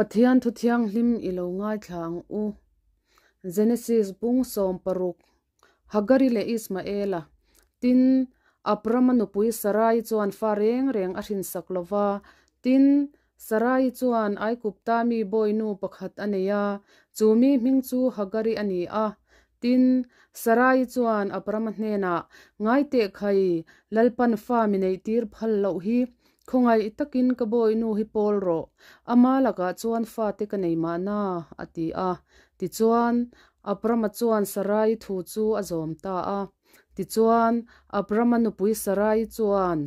Pathian thu thianghlim i lo ngaithla ang u. Genesis bung 16, Hagari leh Ismaela. Tin, Abrama nupui Sarai chuan fa reng reng a hrinsak lo va. Tin, Sarai chuan Aigupta mi bawinu pakhat a nei a, chu mi hming chu Hagari a ni a. Tin, Sarai chuan Abrama hnenah, Ngaiteh khai, Lalpan fa mi neihtir phal loh hi Khawngaih takin ka bawinu hi pawl rawh, ama lakah chuan fate ka nei mahna, a ti a. Tichuan, Abrama chuan Sarai thu chu a zawm ta a. Tichuan, Abrama nupui Sarai chuan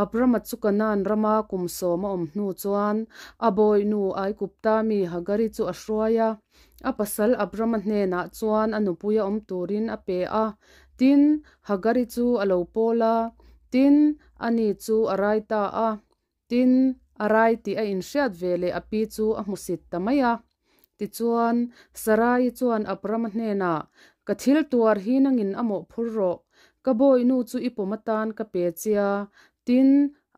Abrama chu Kanaan rama kum sawm a awm hnu chuan a bawinu Aigupta mi Hagari chu a hruai a. A pasal Abrama hnenah chuan a nupui a awm turin a pe a. Tin, Hagari chu a lo pawl a. Tin, ani chu a rai ta a. Tin, a rai tih a inhriat ve leh a pi chu a hmusit ta mai a. Tichuan, Sarai chuan Abrama hnenah, Ka thil tuar hi nangin a mawhphur rawh. Ka bawihnu chu i pawm atan ka pe chia. Tin,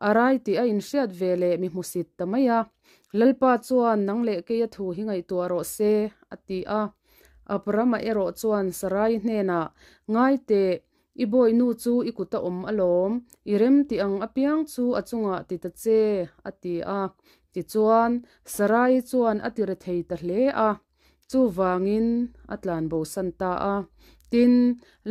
a rai tih a inhriat ve leh mi hmusit ta mai a. Lalpa chuan nang leh keia thu hi ngaihtuah rawh se, a ti a. Abrama erawh chuan Sarai hnenah, Ngai teh, i bawihnu chu i kut a awm alawm, i rem tih ang apiang chu a chungah ti ta che, a ti a. Tichuan, Sarai chuan a ti rethei ta hle a. Chuvangin, a tlanbosan ta a. Tin,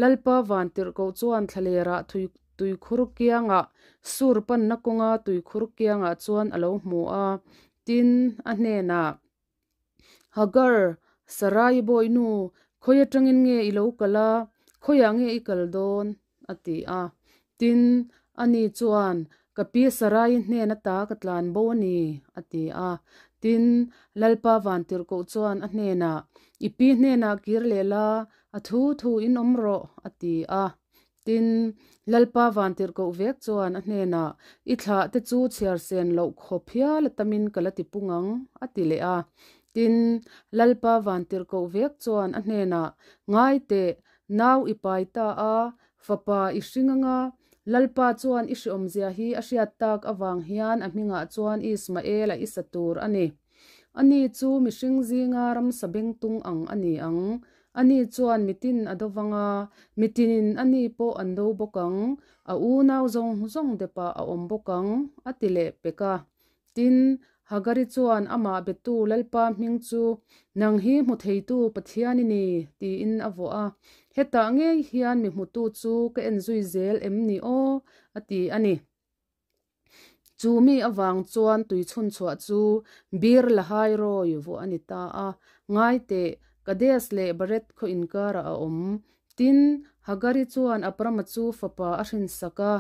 Lalpa Vantirhkoh chuan thlalerah thui tuikhur kiangah, sur panna kawnga tuikhur kiangah chuan a lo hmu a. Tin, a hnenah, Hagar, Sarai bawihnu, khawi atangin nge i lo kal a, khawiah nge i kal dawn? a ti a. Tin, ani chuan, Ka pi Sarai hnen ata ka tlan bo a ni, a ti a. Tin, Lalpa Vantirhkoh chuan a hnenah, I pi hnenah kir leh la, a thu thu in awm rawh, a ti a. Tin, Lalpa Vantirhkoh vek chuan a hnenah, I thlah te chu chhiar sen loh khawp hial a tamin ka la ti pung ang, a ti leh a. Tin, Lalpa Vantirhkoh vek chuan a hnenah, Ngai teh, nau i pai ta a, fapa i hring anga, Lalpa chuan i hriawmzia hi a hriat tak avang hian a hmingah chuan Ismaela i sa tur a ni. Ani chu mihring zinga ramsa bengtung ang a ni ang. Ani chuan mitin a do vang a, mitinin ani pawh an do bawk ang, a unau zawng zawng depah a awm bawk ang, a ti leh pek a. Tin, Hagari chuan amah betu Lalpa hming chu, Nang hi hmu theitu Pathian i ni, tiin a vuah a. Hetah ngei hian mi hmutu chu ka en zui zel em ni aw? a ti a ni. Chu mi avang chuan tui chhun chhuah chu Bir Lahai Rawi vuah a ni ta a, Ngai teh, Kadesh leh Baret khaw inkarah a awm. Tin, Hagari chuan Abrama chu fapa a hrinsak a.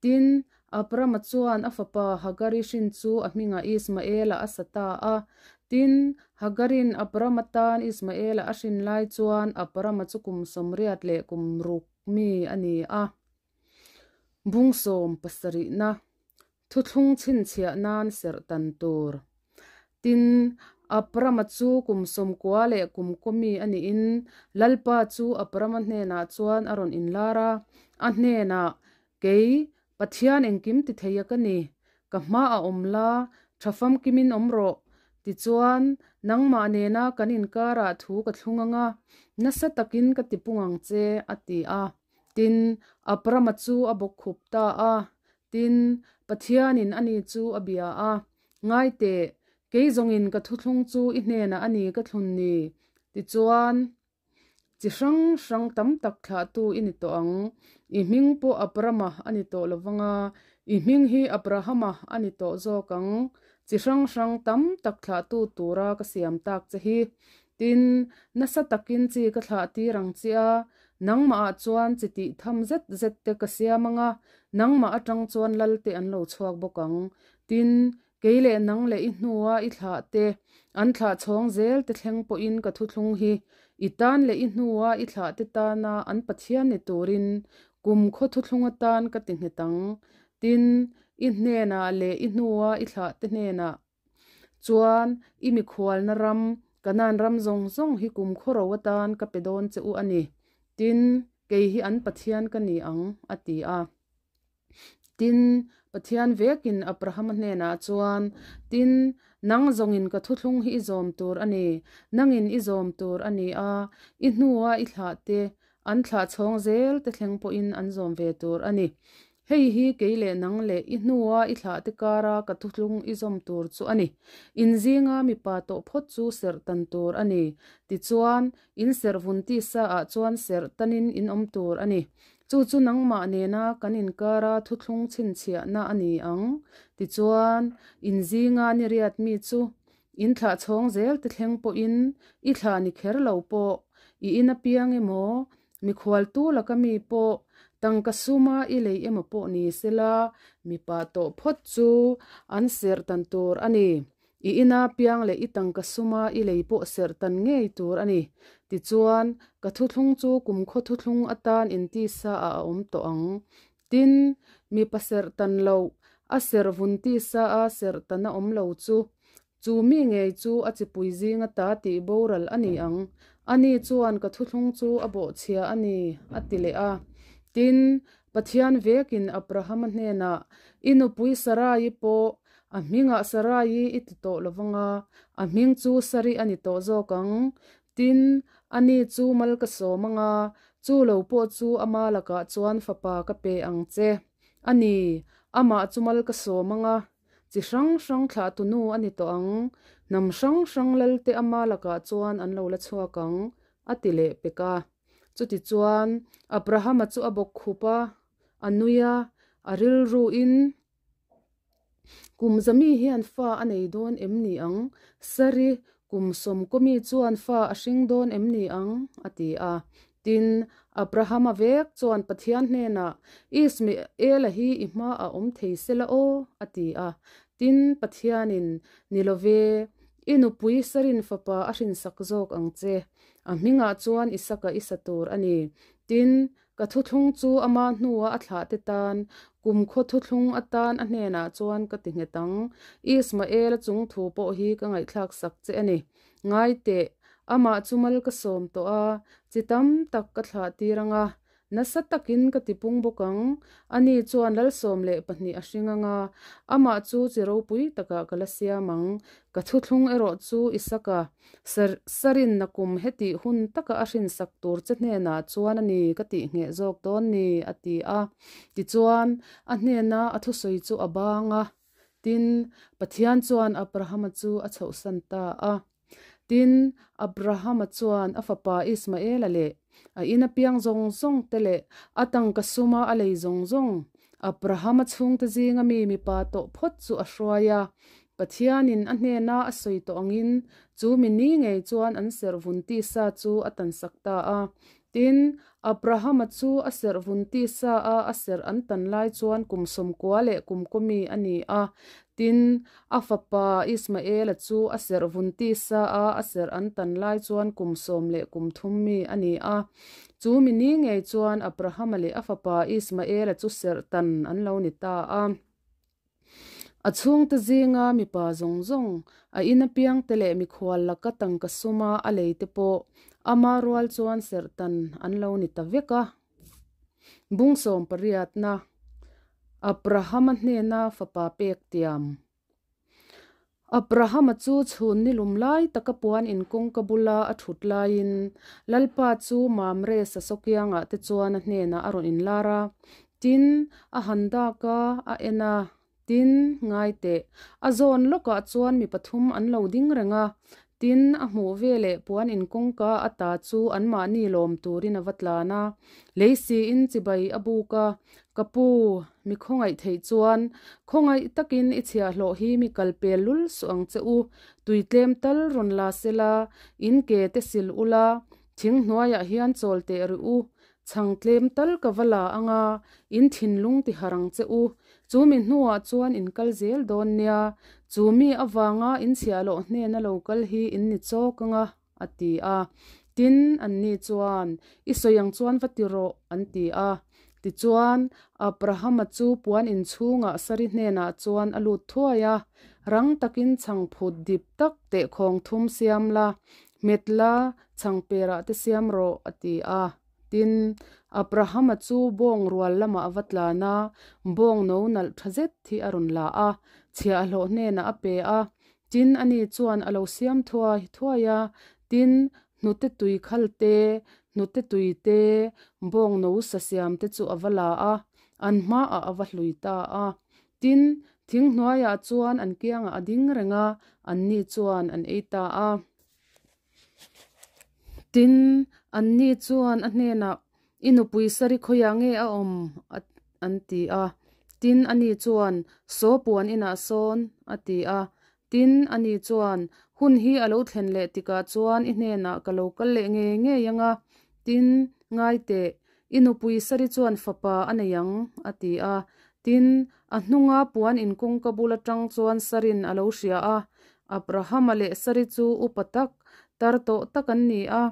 Tin, Abrama chuan a fapa Hagari hrin chu a hmingah Ismaela a sa ta a. Tin, Hagarin Abrama tan Ismaela a hrin lai chuan Abrama chu kum 80 leh kum ruk mi a ni a. Bung 70na thuthlung chhinchhiah nan serh tan tur. Tin, Abrama chu kum 90 leh kum kaw mi a niin Lalpa chu Abrama hnenah chuan a rawn inlar a, a hnenah, Kei, Pathian engkim ti thei a ka ni, ka hma a awm la, tha famkimin awm rawh. Tichuan, nangmah nena kan inkarah thu ka thlung ang a, nasa takin ka tipung ang che, a ti a. Tin, Abrama chu a bawkkhup ta a. Tin, Pathianin ani chu a bia a, Ngai teh, kei zawngin ka thuthlung chu i hnenah a ni ka thlun ni. Tichuan, chi hrang hrang tam tak thlahtu i ni tawh ang. I hming pawh Abrama a ni tawh lovang a, i hming hi Abrahama a ni tawh zawk ang. Chi hrang hrang tam tak thlahtu tura ka siam tak che hi. Tin, nasa takin chi ka thlah tir ang che a, nangmahah chuan chi tih tham zet zet te ka siam ang a, nangmah atang chuan lal te an lo chhuak bawk ang. Tin, kei leh nang leh i hnua i thlah te, an thlah chhawng zel te thleng pawhin ka thuthlung hi, i tan leh i hnua i thlah te tana an Pathian ni turin kum khaw thuthlung atan ka ti nghet ang. Tin, i hnenah leh i hnua i thlah te hnenah Chuan, i mikhualna ram, Kanaan ram zawng zawng hi kum khawro atan ka pe dawn che u a ni. Tin, kei hi an Pathian ka ni ang, a ti a. Tin, Pathian vekin Abrahama hnenah chuan, Tin, Nang zawngin ka thuthlung hi i zawm tur a ni, nangin i zawm tur a ni a, i hnua i thlah te, an thlah chhawng zel te thleng pawhin an zawm ve tur a ni. Hei hi kei leh nang leh i hnua i thlah te kara ka thuthlung i zawm tur chu a ni. In zinga mipa tawh phawt chu serh tan tur a ni. Tichuan, in serh vun tisa ah chuan serh tanin in awm tur a ni. Chu chu nangmah nena kan inkara thuthlung chhinchhiahna a ni ang. Tichuan, in zinga ni riat mi chu in thlah chhawng zel te thleng pawhin i thlah ni kher lo pawh, i in apiang emaw, mikhualtu laka mi pawh, tangka suma i lei emaw pawh ni sela, mipa tawh phawt chu an serh tan tur a ni. I ina piang leh i tangka suma i lei pawh serh tan ngei tur a ni. Tichuan, ka thuthlung chu kumkhaw thuthlung atan intisa ah a awm tawh ang. Tin, mipa serh tan loh, a serh vun tisa a serh tan a awm lo chu, chu mi ngei chu a chipui zinga ta tih boral a ni ang. Ani chuan ka thuthlung chu a bawhchhia a ni, a ti leh a. Tin, Pathian vekin Abrahama hnenah, I nupui Sarai pawh A hmingah Sarai i ti tawh lo vang a, a hming chu Sari a ni tawh zawk ang. Tin, ani chu mal ka sawm ang a, chu lo pawh chu ama lakah chuan fapa ka pe ang che. A ni, amah chu mal ka sawm ang a, chi hrang hrang thlahtu nu a ni tawh ang, hnam hrang hrang lalte ama lakah chuan an lo la chhuak ang, a ti leh pek a. Chutichuan, Abrahama chu a bawk khup a, a nui a, a rilruin, Kum zami hian fa a nei dawn em ni ang? Sari, kum sawmkawmi chuan fa a hring dawn em ni ang? a ti a. Tin, Abrahama vek chuan Pathian hnenah, Ismaela hi i hmaah awm thei sela aw, a ti a. Tin, Pathianin, Ni lo ve, i nupui Sarin fapa a hrinsak zawk ang che. A hmingah chuan Isaka i sa tur a ni. Tin, Ka thuthlung chu ama hnua a thlahte tan, kumkhaw thuthlung atan a hnenah chuan ka ti nghet ang. Ismaela chung thu pawh hi ka ngaihthlak sak che a ni. Ngai teh, amah chu mal ka sawm tawh a, chi tam tak ka thlah tir ang a, nasa takin ka ti pung bawk ang. Ani chuan 12 a hring ang a, amah chu chi ropui takah ka la siam ang. Ka thuthlung erawh chu Isaka, Sarin nakum hetih hun taka a hrinsak tur che hnenah chuan a ni ka tih ngheh zawk dawn ni, a ti a. Tichuan, a hnena a thusawi chu a bang a. Tin, Pathian chuan Abrahama chu a chhohsan ta a. Tin, Abrahama chuan a fapa Ismaela leh a ina piang zawng zawng te leh a tangka suma a lei zawng zawng Abrahama chhungte zinga mi mipa tawh phawt chu a hruai a. Pathianin a hnena a sawi tawh angin chu mi ni ngei chuan an serh vun tisa chu a tansak ta a. Tin, Abrahama chu a serh vun tisa a a serh an tan lai chuan kum 90 leh kum kaw mi a ni a. Tin, a fapa Ismaela chu a serh vun tisa a a serh an tan lai chuan kum 10 leh kum 3 mi a ni a. Chu mi ni ngei chuan Abrahama leh a fapa Ismaela chu serh tan an lo ni ta a. A chhungte zinga mipa zawng zawng, a in apiangte leh mikhual laka tangka suma a leite pawh ama rual chuan serh tan an lo ni ta vek a. Bung sawmpariatna, Abrahama hnena fapa pek tiam. Abrahama chu chhun ni lum lai taka puan in kawngka bula a thut laiin Lalpa chu Mamre sasaw kiangah te chuan a hnenah a rawn inlar a. Tin, a han dak a, a en a. Tin, ngai teh, a zawn lawkah chuan mi pathum an lo ding reng a. Tin, a hmuh veleh puan in kawngka a ta chu anmahni lawm turin a va tlan a. Lei siin chibai a buk a, Ka pu, mi khawngaih theih chuan khawngaih takin i chhiahhlawh hi mi kal pel lul suh ang che u. Tui tlem tal rawn la sela, in ke te sil ula, thing hnuaiah hian chawl teh rih u. Chhang tlem tal ka va la ang a, in thinlung ti harh ang che u. Chu mi hnuah chuan in kal zel dawn nia. Chu mi avanga in chhiahhlawh hnena lo kal hi in ni chawk ang a, a ti a. Tin, anni chuan, I sawi ang chuan va ti rawh, an ti a. Tichuan, Abrahama chu puan inchhungah Sari hnenah chuan a lut thuai a, Rang takin chhangphut dip tak tehkhawng thum siam la, hmet la, chhangperah te siam rawh, a ti a. Tin, Abrahama chu bawng rual lamah a va tlan a, bawng no nalh tha zet hi a rawn la a, chhiahhlawh hnenah a pe a. Tin, ani chuan a lo siam thuai thuai a. Tin, hnute tui khal te, hnute tui te, bawng no sa siam te chu a va la a, an hmaah a va hlui ta a. Tin, thing hnuaiah chuan an kiangah a ding reng a, anni chuan an ei ta a. Tin, anni chuan a hnenah, I nupui sari khawiah nge a awm? an ti a. Tin, ani chuan, Saw puan inah sawn, a ti a. Tin, ani chuan, Hun hi a lo thlen leh tikah chuan i hnenah ka lo kal leh ngei ngei ang a. Tin, ngai teh, i nupui sari chuan fapa a nei ang, a ti a. Tin, a hnunga puan in kawngka bul atang chuan Sarin a lo hria a. Abrahama leh Sari chu upa tak, tar tawh tak an ni a.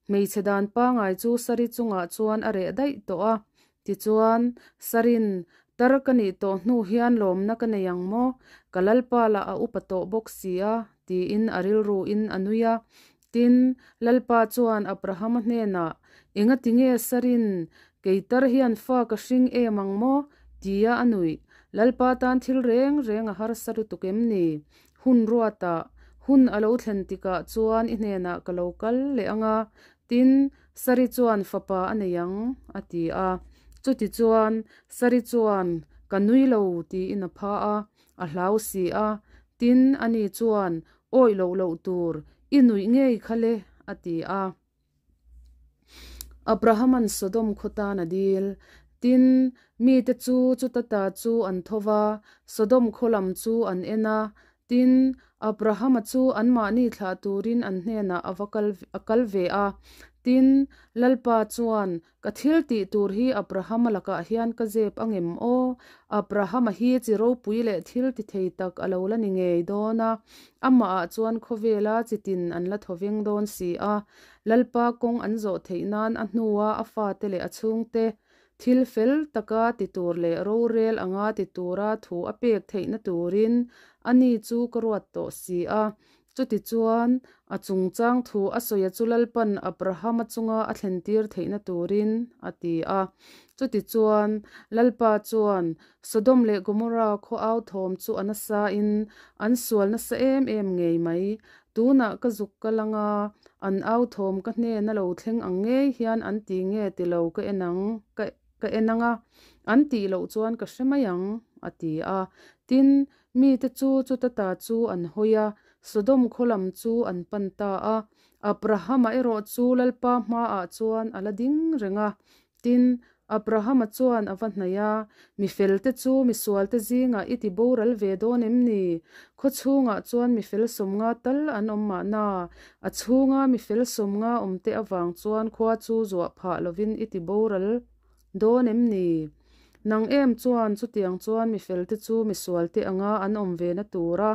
Hmeichhe dan pangai chu Sari chungah chuan a reh daih tawh a. Tichuan, Sarin, Tar ka nih tawh hnu hian lawmna ka nei ang maw? Ka Lalpa lah a upa tawh bawk si a, tiin a rilruin a nui a. Tin, Lalpa chuan Abrahama hnenah, Engati nge Sarin, Kei tar hian fa ka hring em ang maw? tia a nuih. Lalpa tan thil reng reng a harsa lutuk em ni? Hun ruatah, hun a lo thlen tikah chuan i hnenah ka lo kal leh ang a, tin, Sari chuan fapa a nei ang, a ti a. Chutichuan, Sari chuan, Ka nui lo, tiin a pha a, a hlau si a. Tin, ani chuan, Awih loh loh tur, i nuih ngei kha le, a ti a. Abrahaman Sodom khaw tan a dil. Tin, mite chu chuta ta chu an tho va, Sodom khaw lam chu an en a. Tin, Abrahama chu anmahni thlah turin an hnenah a va kal a kal ve a. Tin, Lalpa chuan, Ka thil tih tur hi Abrahama lakah hian ka zep angem aw? Abrahama hi chi ropui leh thil ti thei tak a lo la ni ngei dawn a, amahah chuan khawvela chi tin an la thaw veng dawn si a. Lalpa kawng an zawh theih nan a hnua a fate leh a chhungte thil fel taka ti tur leh rorel anga ti tura thu a pek theihna turin ani chu ka ruat tawh si a. Chutichuan, a chungchang thu a sawi a chu Lalpan Abrahama chunga a thlentir theihna turin a ti a. Chutichuan, Lalpa chuan Sodom leh Gomorra khaw au thawm chu a nasain an sual nasa em em ngei mai. Tunah ka zuk kal anga an au thawm ka hnena lo thleng ang ngei hian an ti nge ti lo ka en ang ka ka en anga an tih loh chuan ka hre mai ang, a ti a. Tin, Mite chu chuta ta chu an hawi a, Sodom khaw lam chu an pan ta a. Abrahama erawh chu Lalpa hmaah chuan a la ding reng a. Tin, Abrahama chuan a va hnaih a, Mi felte chu mi sualte zingah i ti boral ve dawn em ni? Khaw chhungah chuan mi fel sawmnga tal an awm mahna, a chhunga mi fel sawmnga awmte avang chuan khua chu zuah phah lovin i ti boral dawn em ni? Nang em chuan chutiang chuan mi felte chu mi sualte anga an awm ve na tura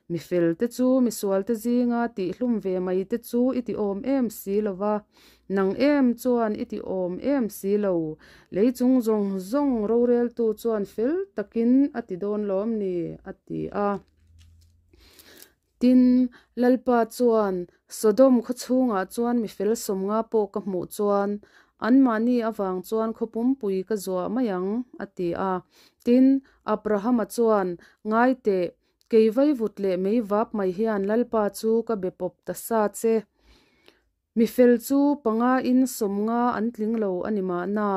mi felte chu mi sualte zinga tihhlum ve mai te chu i ti awm em si lo va, nang em chuan i ti awm em si lo. Lei chung zawng zawng roreltu chuan fel takin a ti dawn lawm ni? a ti a. Tin, Lalpa chuan, Sodom khaw chhungah chuan mi fel sawmnga pawh ka hmuh chuan, anmahni avang chuan khaw pumpui ka zuah mai ang, a ti a. Tin, Abrahama chuan, Ngai teh, kei vaivut leh mei vap mai hian Lalpa chu ka be pawp ta sa che. Mi fel chu panga in sawmnga an tling lo a ni mahna,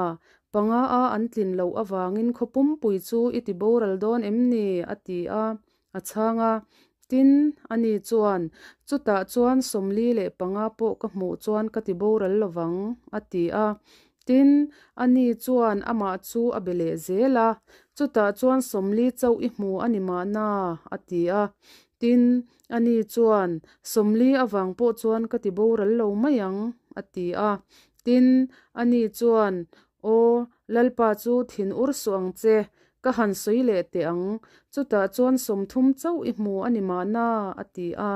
panga a an tlin loh avangin khaw pumpui chu i ti boral dawn em ni? a ti a, a chhang a. Tin, ani chuan, Chutah chuan 45 pawh ka hmuh chuan ka ti boral lovang, a ti a. Tin, ani chuan amah chu a be leh zel a, Chutah chuan 40 chauh i hmu a ni mahna, a ti a. Tin, ani chuan, 40 avang pawh chuan ka ti boral lo mai ang, a ti a. Tin, ani chuan, Aw, Lalpa chu thin ur suh ang che, ka han sawi leh teh ang, chutah chuan 30 chauh i hmu a ni mahna, a ti a.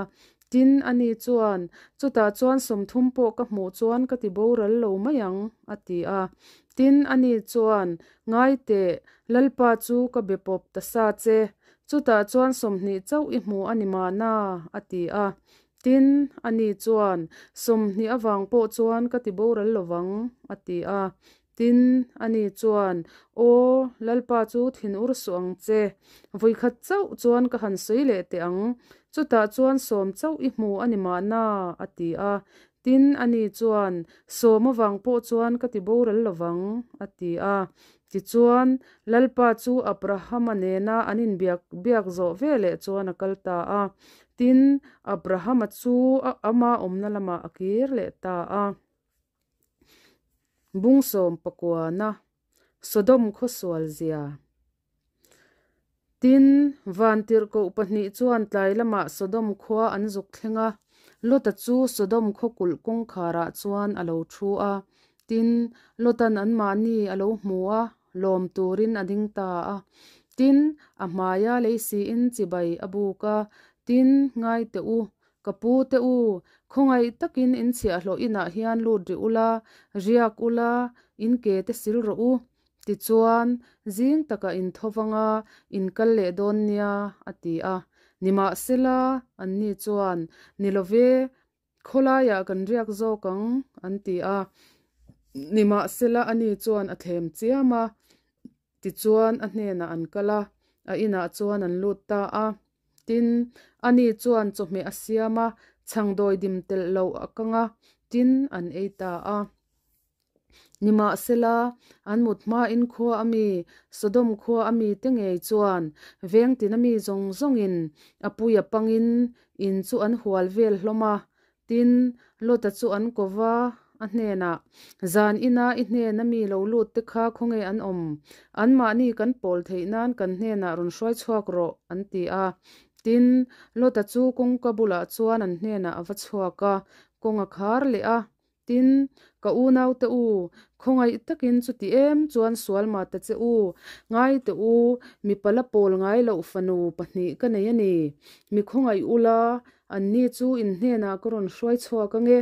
Tin, ani chuan, Chutah chuan 30 pawh ka hmuh chuan ka ti boral lo mai ang, a ti a. Tin, ani chuan, Ngai teh, Lalpa chu ka be pawp ta sa che, Chutah chuan 20 chauh i hmu a ni mahna, a ti a. Tin, ani chuan, 20 avang pawh chuan ka ti boral lovang, a ti a. Tin, ani chuan, Aw, Lalpa chu thin ur suh ang che. Vawikhat chauh chuan ka han sawi leh teh ang. Chutah chuan sawm chauh i hmu a ni mahna, a ti a. Tin, ani chuan, Sawm avang pawh chuan ka ti boral lo vang, a ti a. Tichuan, Lalpa chu Abrahama nena an inbiak biak zawh veleh chuan a kal ta a. Tin, Abrahama chu a ama awmna lamah a kir leh ta a. Bung sawm pakuana Sodom khaw sual zia. Tin, vantirhkoh pahnih chuan tlai lamah Sodom khua an zuk thleng a, Lota chu Sodom khaw kulh kawngkharah chuan a lo thu a. Tin, Lota'n anmahni a lo hmu a, lawm turin a ding ta a. Tin, a hmaia lei siin chibai a buk a, Tin, ngai teh u, Ka pu te u, khawngaih takin in chhiahhlawh inah hian lut rih ula, riak ula, in ke te sil rawh u. Tichuan, zing takah in tho vang a, in kal leh dawn nia, a ti a. Nimahsela, anni chuan, Ni lo ve, khawlaiah kan riak zawk ang, an ti a. Nimahsela, ani chuan a thlem chiam a. Tichuan, a hnenah an kal a, a inah chuan an lut ta a. Tin, ani chuan chawhmeh a siam a, chhangdawi dim telh loh a kang a, tin, an ei ta a. Nimahsela, an mut hmain khua a mi, Sodom khua a mite ngei chuan vengtin a mi zawng zawngin a pui a pangin in chu an hual vel hlawm a. Tin, Lota chu an ko va, a hnenah, Zan ina i hnena mi lo lut te kha khawnge an awm? Anmahni kan pawl theih nan kan hnenah rawn hruai chhuak rawh, an ti a. Tin, Lota chu kawngka bulah chuan an hnenah a va chhuak a, kawng a khar leh a. Tin, ka unaute u, khawngaih takin chuti em chuan sual mah ta che u, ngai teh u, mipa la pawl ngai loh fanu pahnih ka nei a ni. Mi khawngaih ula, anni chu in hnenah ka rawn hruai chhuak ange.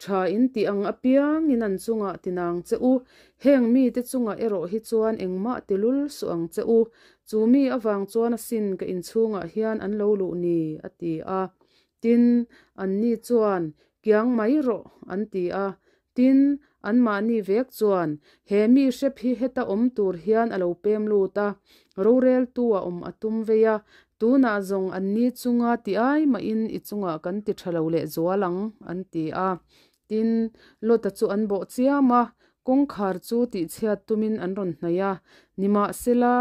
Tha in tih ang apiangin an chungah tinang che u, heng mite chungah erawh hi chuan engmah ti lul suh ang che u. Chu mi avang chuan asin ka inchhungah hian an lo luh ni, a ti a. Tin, anni chuan, Kiang mai rawh, an ti a. Tin, anmahni vek chuan, He mi hrep hi heta awm tur hian a lo pem lut a, roreltu a awm a tum vei a, tunah zawng anni chunga ti ai mahin i chungah kan ti tha lo leh zual ang, an ti a. Tin, Lota chu an bawh chiam a, kawngkhar chu tihchhiat tumin an rawn hnaih a. Nimahsela,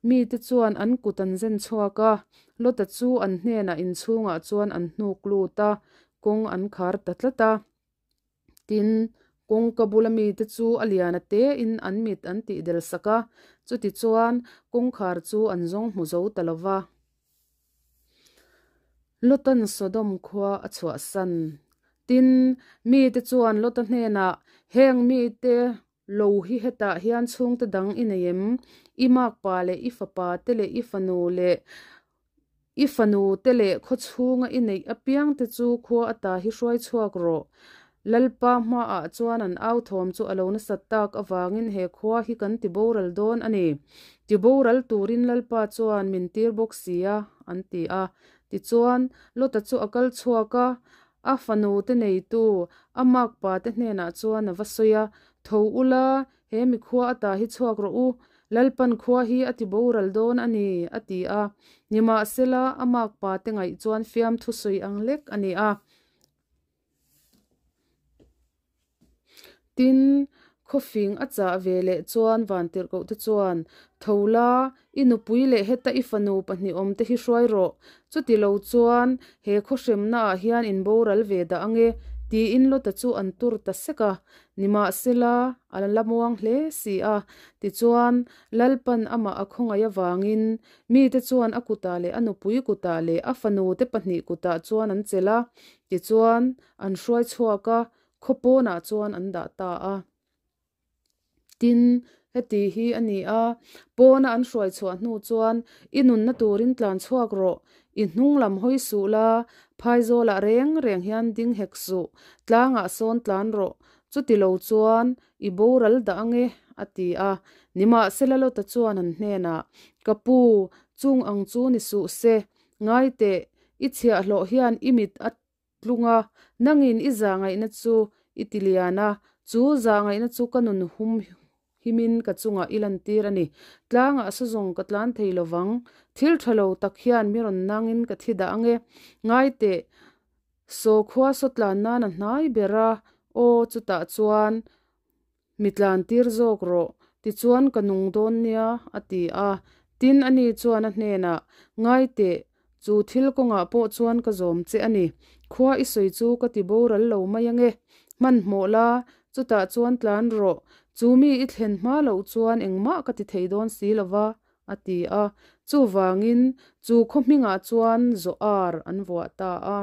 mite chuan an kut an zen chhuak a, Lota chu an hnenah inchhungah chuan an hnuk lut a, kawng an khar ta tlat a. Tin, kawngka bula mite chu a lian a tein an mit an tih del sak a, chutichuan kawngkhar chu an zawng hmu zo ta lo va. Lotan Sodom khua a chhuahsan. Tin, mite chuan Lota hnenah, Heng mite lo hi hetah hian chhungte dang i nei em? I makpa leh i fapa te leh i fanu leh i fanu te leh khaw chhunga i neih apiang te chu khua ata hi hruai chhuak rawh. Lalpa hmaah chuan an au thawm chu a lo nasat tak avangin he khua hi kan ti boral dawn a ni. Ti boral turin Lalpa chuan min tir bawk si a, an ti a. Tichuan, Lota chu a kal chhuak a, a fanu te neitu, a makpa te hnenah chuan a va sawi a, Tho ula, he mi khua ata hi chhuak rawh u, Lalpan khua hi a ti boral dawn a ni, a ti a. Nimahsela, a makpa te ngaih chuan fiamthu sawi ang lek a ni a. Tin, khawfing a chah ve leh chuan Vantirhkoh te chuan, Tho la, i nupui leh heta i fanu pahnih awm te hi hruai rawh. Chuti lo chuan he khawhremna ah hian in boral ve dah ange, tiin Lota chu an tur ta sek a. Nimahsela, a la muang hle si a. Tichuan, Lalpan amah a khawngaih avangin mite chuan a kutah leh a nupui kutah leh a fanu te pahnih kutah chuan an chelh a. Tichuan, an hruai chhuak a, khaw pawnah chuan an dah ta a. Tin, heti hi a ni a, pawna an hruai chhuah hnu chuan, I nunna turin tlan chhuak rawh, i hnung lam hawi suh la, phaizawlah reng reng hian ding hek suh, tlangah sawn tlan rawh, chuti lo chuan i boral dah ange, a ti a. Nimahsela Lota chuan an hnenah, Ka pu, chung ang chu ni suh se, Ngai teh, i chhiahhlawh hian i mit a tlung a, nangin i zahngaihna chu i ti lian a, chu zahngaihna chu ka nun hum himin ka chungah i lantir a ni. Tlangah sa zawng ka tlan thei lo vang. Thil tha lo tak hian mi rawn nangin ka thi dah ange. Ngai teh, saw khua saw tlan nan a hnai ber a, aw chutah chuan mi tlan tir zawk rawh, tichuan ka nung dawn nia, a ti a. Tin, ani chuan a hnenah, Ngai teh, chu thil kawngah pawh chuan ka zawm che a ni. Khua i sawi chu ka ti boral lo mai ange. Hmanhmawh la, chutah chuan tlan rawh. Chu mi i thlen hma loh chuan engmah ka ti thei dawn si lo va, a ti a. Chuvangin, chu khaw hmingah chuan Zoar an vuah ta a.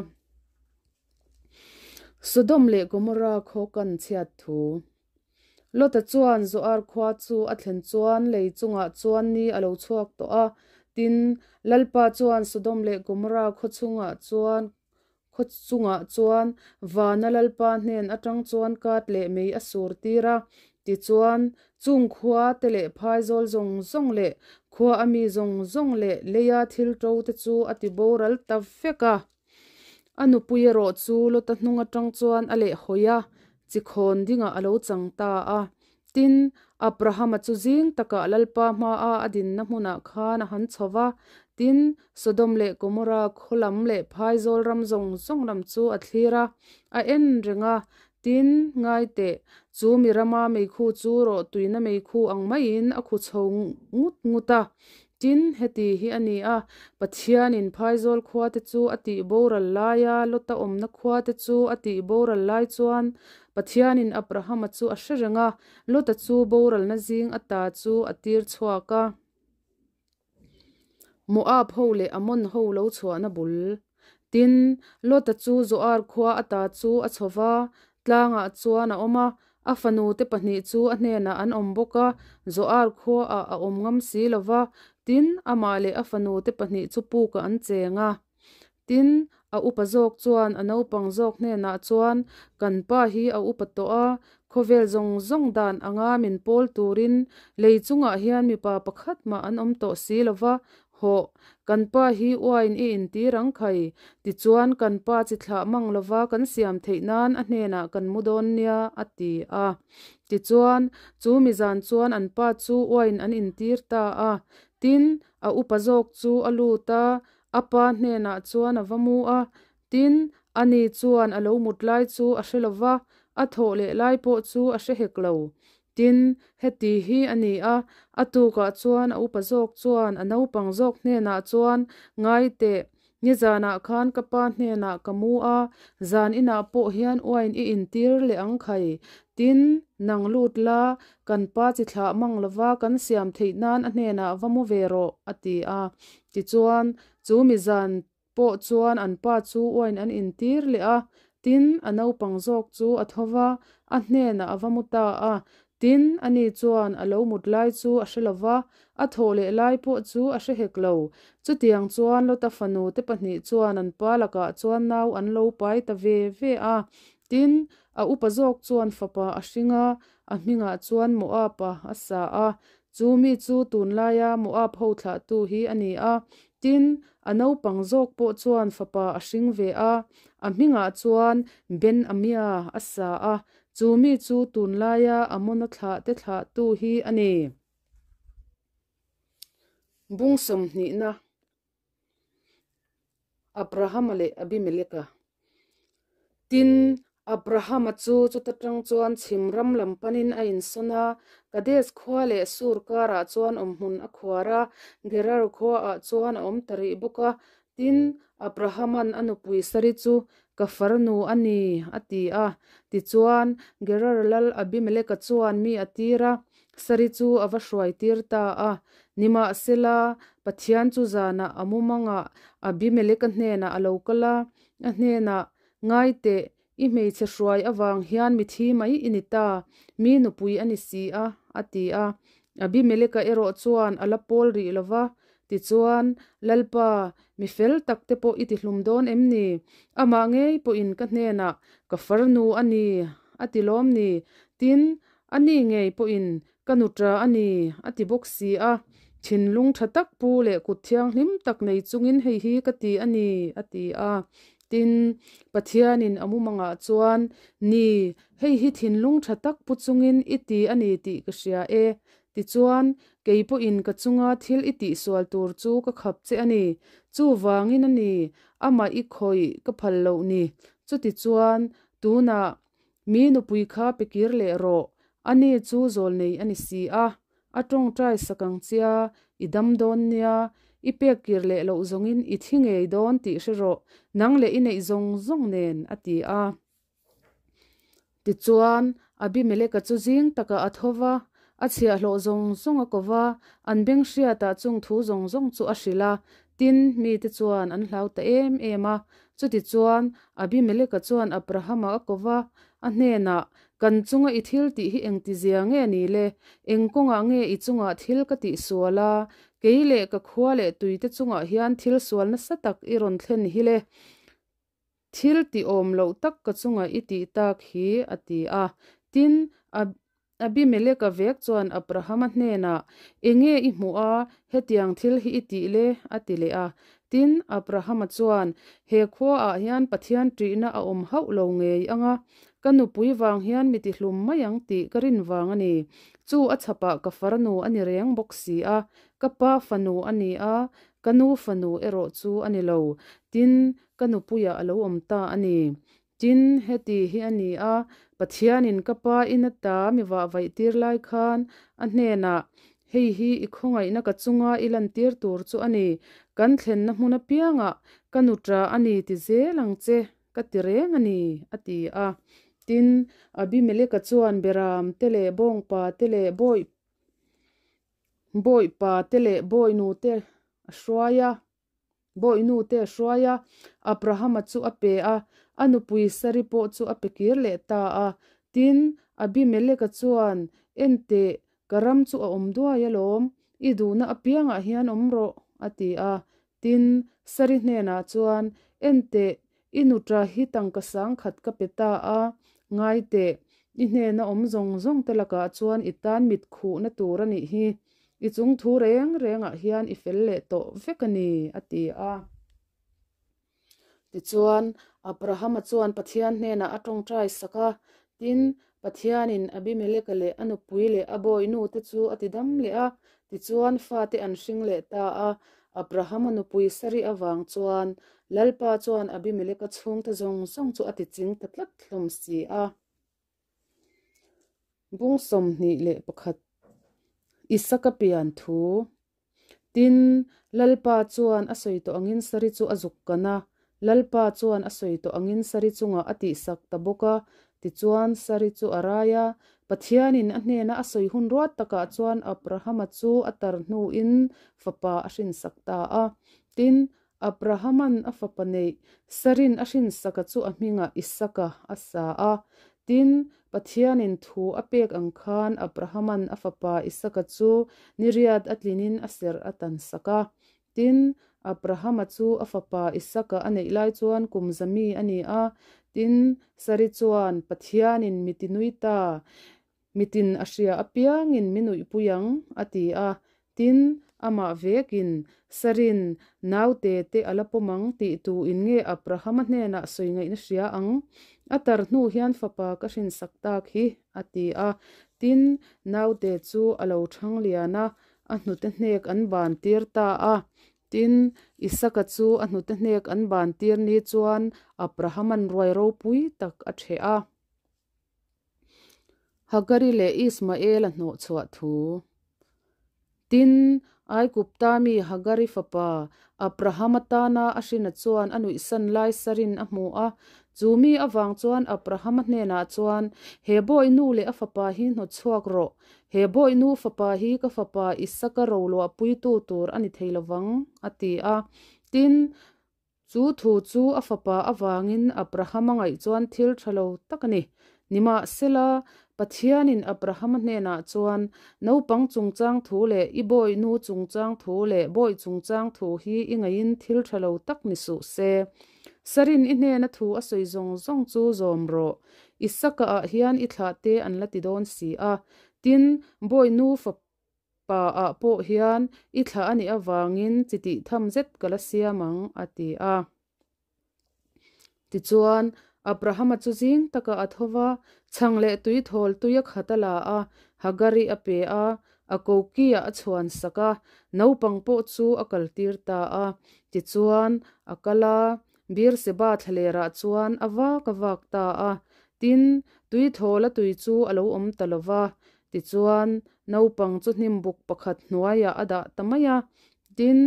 Sodom leh Gomorra khaw kan chhiat thu. Lota chuan Zoar khua chu a thlen chuan lei chungah chuan ni a lo chhuak tawh a. Tin, Lalpa chuan Sodom leh Gomorra khaw chungah chuan khaw chungah chuan vana Lalpa hnen atang chuan kat leh mei a sur tir a. Tichuan, chung khua te leh phaizawl zawng zawng leh khua a mi zawng zawng leh leia thil to te chu a ti boral ta vek a. A nupui erawh chu Lota hnung atang chuan a leh hawi a, chi khawn dingah a lo chang ta a. Tin, Abrahama chu zing takah Lalpa hmaa a dinna hmunah khan a han chho va. Tin, Sodom leh Gomorra khaw lam leh phaizawl ram zawng zawng lam chu a thlir a, a en reng a. Tin, ngai teh, chu mi rama meikhu chu rawhtuina meikhu ang maiin a khu chho ngut ngut a. Tin, heti hi a ni a, Pathianin phaizawl khuate chu a tih boral laia Lota awmna khuate chu a tih boral lai chuan Pathianin Abrahama chu a hre reng a, Lota chu boralna zing ata chu a tir chhuak a. Moab ho leh Ammon ho lo chhuahna bul. Tin, Lota chu Zoar khua ata chu a chho va, tlangah chuan a awm a, a fanute pahnih chu a hnenah an awm bawk a, Zoar khuaah a awm ngam si lo va, tin, amah leh a fanute pahnih chu pukah an cheng a. Tin, a upa zawk chuan a naupang zawk hnenah chuan, Kan pa hi a upa tawh a, khawvel zawng zawng dan anga min pawl turin lei chungah hian mipa pakhat mah an awm tawh si lo va, hawh, kan pa hi uain i intir ang khai, tichuan kan pa chi thlah mang lova kan siam theih nan a hnenah kan mu dawn nia, a ti a. Tichuan, chu mi zan chuan an pa chu uain an intir ta a. Tin, a upa zawk chu a lut a, A pa hnenah chuan a va mu a, tin, ani chuan a lo mut lai chu a hre lo va, a thawh leh lai pawh chu a hre hek lo. Tin, heti hi a ni a, a tukah chuan a upa zawk chuan a naupang zawk hnenah chuan, Ngai teh, nizanah khan ka pa hnenah ka mu a, zan inah pawh hian uain i intir leh ang khai. Tin, nang lut la, kan pa chi thlah mang lova kan siam theih nan a hnenah va mu ve rawh, a ti a. Tichuan, chu mi zan pawh chuan an pa chu uain an intir leh a, tin, a naupang zawk chu a tho va, a hnenah a va mu ta a. Tin, ani chuan a lo mut lai chu a hre lo va, a thawh leh lai pawh chu a hre hek lo. Chutiang chuan Lota fanu te pahnih chuan an pa lakah chuan nau an lo pai ta ve ve a. Tin, a upa zawk chuan fapa a hring a, a hmingah chuan Moab-a a sa a. Chu mi chu tunlaia Moab ho thlahtu hi a ni a. Tin, a naupang zawk pawh chuan fapa a hring ve a, a hmingah chuan Ben-Amia a sa a. Chu mi chu tunlaia Amona thlahte thlahtu hi a ni. Bung sawmhnihna. Abrahama leh Abimeleka. Tin, Abrahama chu chuta tang chuan chhim ram lam panin a insawn a, Kadesh khua leh Sur karah chuan awmhmun a khuar a, Gerar khuaah chuan a awm ta rih bawk a. Tin, Abrahaman a nupui Sari chu, Ka farnu a ni, a ti a. Tichuan, Gerar lal Abimeleka chuan mi a tir a, Sari chu a va hruai tir ta a. Nimahsela, Pathian chu zanah a mumangah Abimeleka hnenah a lo kal a, a hnenah, Ngai teh, i hmeichhe hruai avang hian mi thi mai i ni ta, mi nupui a ni si a, a ti a. Abimeleka erawh chuan a la pawl rih lo va, tichuan, Lalpa, mi fel tak te pawh i tihlum dawn em ni? Amah ngei pawhin ka hnenah, Ka farnu a ni, a ti lawm ni? Tin, A ni ngei pawhin ka nuṭa a ni, a ti bawk si a. Thinlung ṭha tak pu leh kut thianghlim tak nei chungin hei hi ka ti a ni, a ti a. Tin, Pathianin a mumangah chuan, Ni, hei hi thinlung tha tak pu chungin i ti a ni tih ka hria e. Tichuan, kei pawhin ka chunga thil i tihsual tur chu ka khap che a ni. Chuvangin a ni, amah i khawih ka phal loh ni. Chutichuan, tunah mi nupui kha pe kir leh rawh, ani chu zawlnei a ni si a. A tawngtai sak ang chia, i dam dawn nia, i pek kir leh loh zawngin i thi ngei dawn tih hre rawh, nang leh i neih zawng zawng nen, a ti a. Tichuan, Abimeleka chu zing takah a tho va, a chhiahhlawh zawng zawng a ko va, an beng hriatah chung thu zawng zawng chu a hrilh a. Tin, mite chuan an hlau ta em em a. Chutichuan, Abimeleka chuan Abrahama a ko va, a hnenah, Kan chunga i thil tih hi engtizia nge ni le? Eng kawngah nge i chungah thil ka tihsual a? Kei leh ka khua leh tuite chungah hian thil sual nasa tak i rawn thlen hi le? Thil ti awm loh tak ka chungah i tih tak hi, a ti a. Tin, Abimeleka vek chuan Abrahama hnenah, Enge i hmuh a, hetiang thil hi i tih le? a ti leh a. Tin, Abrahama chuan, He khuaah hian Pathian ṭihna a awm hauh lo ngei ang a, ka nupui vang hian mi tihlum mai ang tih ka rin vang a ni. Chu a chhapah ka farnu a ni reng bawk si a, ka pa fanu a ni a, ka nu fanu erawh chu a ni lo. Tin, ka nupuiah a lo awm ta a ni. Tin, heti hi a ni a, Pathianin ka pa in ata mi vahvaih tir lai khan a hnenah, Hei hi i khawngaihna ka chunga i lantir tur chu a ni, kan thlenna hmun apiangah ka nuṭa a ni ti zel ang che, ka ti reng a ni, a ti a. Tin, Abimeleka chuan Beram te leh Bawngpa te leh Bawi Bawipa te leh Bawinu te a hruai a. Bawihnu te a hruai a, Abrahama chu a pe a, a nupui Sari pawh chu a pe kir leh ta a. Tin, Abimeleka chuan, Enteh, ka ram chu a awm duai alawm, i duhna apiangah hian awm rawh, a ti a. Tin, Sari hnenah chuan, Enteh, i nuṭa hi tangka sangkhat ka pe ta a, ngaiteh, i hnena awm zawng zawng te lakah chuan i tan mit khuhna tur a nih hi. I chung thu reng rengah hian i fel leh tawh vek a ni, a ti a. Tichuan, Abrahama chuan Pathian hnenah a tawngtai sak a. Tin, Pathianin Abimeleka leh a nupui leh a bawinute chu a tidam leh a, tichuan fate an hring leh ta a. Abrahama nupui Sari avang chuan Lalpa chuan Abimeleka chhungte zawng zawng chu a tiching ta tlat hlawm si a. Bung 21 Isaka pian thu Tin, Lalpa chuan a sawi tawh angin Sari chu a zuk kan a, Lalpa chuan a sawi tawh angin Sari chungah a tihsak ta bawk a. Tichuan, Sari chu a rai a, Pathianin a hnena a sawi hun ruat takah chuan Abrahama chu a tar hnuin fapa a hrinsak ta a. Tin, Abrahaman a fapa neih Sarin a hrinsaka chu a hmingah Isaka a sa a. Tin, Pathianin thu a pek ang khan Abrahaman a fapa Isaka chu niriat a tlinin a serh a tansak a. Tin, Abrahama chu a fapa Isaka a neih lai chuan kum zami a ni a. Tin, Sari chuan, Pathianin mi tinui ta, Mitin a hria apiangin min uihpui ang, a ti a. Tin, amah vekin, Sarin, naute te a la pawm ang tih tu in nge Abrahama hnenah sawi ngaihna hria ang? A tar hnu hian fapa ka hrinsak tak hi, a ti a. Tin, naute chu a lo thang lian a, a hnute hnek an ban tir ta a. Tin, Isaka chu a hnute hnek an ban tir ni chuan Abrahaman ruai ropui tak a ṭheh a. Hagari leh Ismaela hnawh chhuah thu. Tin, Aigupta mi Hagari fapa Abrahama tana a hrina chuan a nuihsan lai sarin a hmu a. Chu mi avang chuan Abrahama hnenah chuan, He bawi nu leh a fapa hi hnawt chhuak rawh. He bawi nu fapa hi ka fapa Isaka roluahpuitu tur a ni thei lovang, a ti a. Tin, Chu thu chu a fapa avangin Abrahama ngaih chuan thil tha lo tak a ni. Nimahsela, Pathianin Abrahama hnenah chuan, Naupang chungchang thu leh i bawi nu chungchang thu leh bawi chungchang thu hi i ngaihin thil tha lo tak ni suh se. Sarin i hnena thu a sawi zawng zawng chu zawm rawh. Isaka ah hian i thlah te an la ti dawn si a. Tin, bawi nu fapa Pa ah pawh hian i thlah a nih avangin chi tih tham zet ka la siam ang, a ti a. Tichuan, Abrahama chu zing takah a tho va, chhang leh tui thawl tui a khat a la a, Hagari a pe a, a kokiah a chhuan sak a, naupang pawh chu a kaltir ta a. Tichuan, a kal a, Beer-seba thlalerah chuan a vak a vak ta a. Tin, tui thawl a tui chu a lo awm ta lo va. Tichuan, naupang chu hnimbuk pakhat hnuaiah a dah ta mai a. Tin,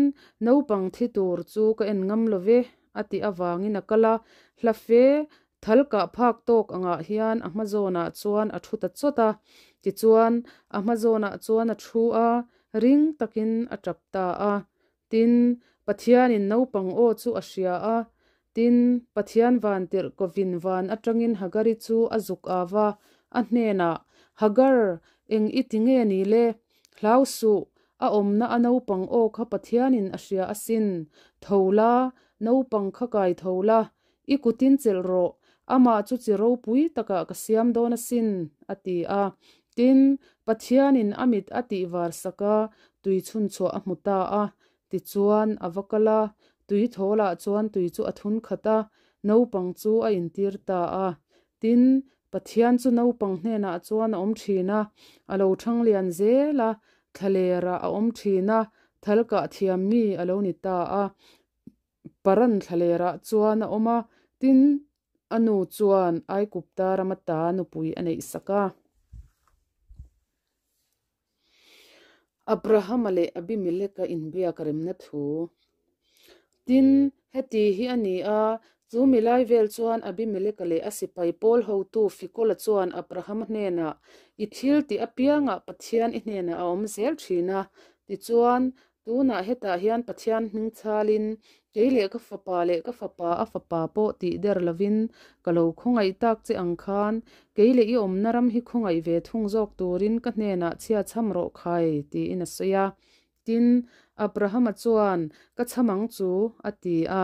naupang thi tur chu ka en ngam lo ve, a tih avangin a kal a, hla fe thal kah phak tawk angah hian a hma zawnah chuan a thu ta chawt a. Tichuan, a hma zawnah chuan a thu a, ring takin a tap ta a. Tin, Pathianin naupang aw chu a hria a. Tin, Pathian van tirh kovin van atangin Hagari chu a zuk av a, a hnenah, Hagar, eng i ti nge ni le? Hlau suh, a awmna a naupang aw kha Pathianin a hria asin. Tho la, naupang kha kai tho la, i kutin chelh rawh, amah chu chi ropui takah ka siam dawn asin, a ti a. Tin, Pathianin a mit a tih var sak a, tui chhun chhuah a hmu ta a. Tichuan, a va kal a, tui thawlah chuan tui chu a thun khat a, naupang chu a intir ta a. Tin, Pathian chu naupang hnenah chuan a awm thin a, a lo thang lian zel a, thlalerah a awm thin a, thal kah thiam mi a lo ni ta a. Paran thlalerah chuan a awm a, tin, a nu chuan Aigupta rama ta nupui a neih sak a. Abrahama leh Abimeleka inbiak remna thu. Tin, heti hi a ni a, chu mi lai vel chuan Abimeleka leh a sipai pawl hotu Fikola chuan Abrahama hnenah, I thil tih apiangah Pathian i hnenah a awm zel thin a, tichuan, Tunah hetah hian Pathian hming chhalin, kei leh ka fapa leh ka fapa a fapa pawh tih der lovin ka lo khawngaih tak che ang khan, kei leh i awmna ram hi khawngaih ve thung zawk turin ka hnenah chhia chham rawh khai, tiin a sawi a. Tin, Abrahama chuan, Ka chham ang chu, a ti a.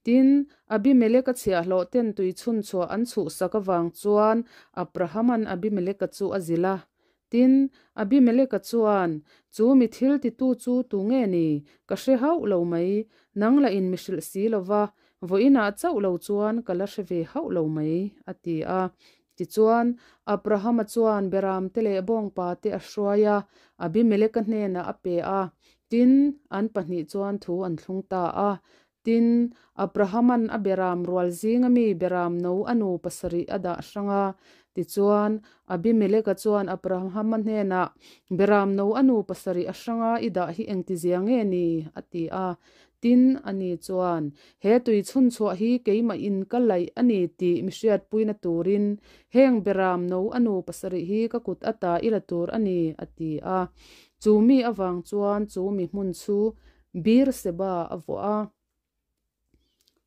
Tin, Abimeleka chhiahhlawh ten tui chhun chhuah an chhuhsak avang chuan Abrahama'n Abimeleka chu a zilh a. Tin, Abimeleka chuan, Chu mi thil titu chu tu nge ni? Ka hre hauh lo mai. Nang la in mi hrilh si lo va, vawiinah chauh lo chuan ka la hre ve hauh lo mai, a ti a. Tichuan, Abrahama chuan Beramte leh bawngpate a hruai a, Abimeleka hnenah a pe a. Tin, an pahnih chuan thu an thlung ta a. Tin, Abrahaman a beram rual zinga mi beram no a nu pasarih a dah hrang a. Tichuan, Abimeleka chuan Abrahama hnenah, Beram no a nu pasarih a hranga i dah hi engtizia nge ni? a ti a. Tin, ani chuan, He tui chhunchhuah hi keimah in ka laih a ni tih mi hriatpuina turin heng beram no a nu pasarih hi ka kut ata i la tur a ni, a ti a. Chu mi avang chuan chu mi hmun chu Beer-seba a vuah a.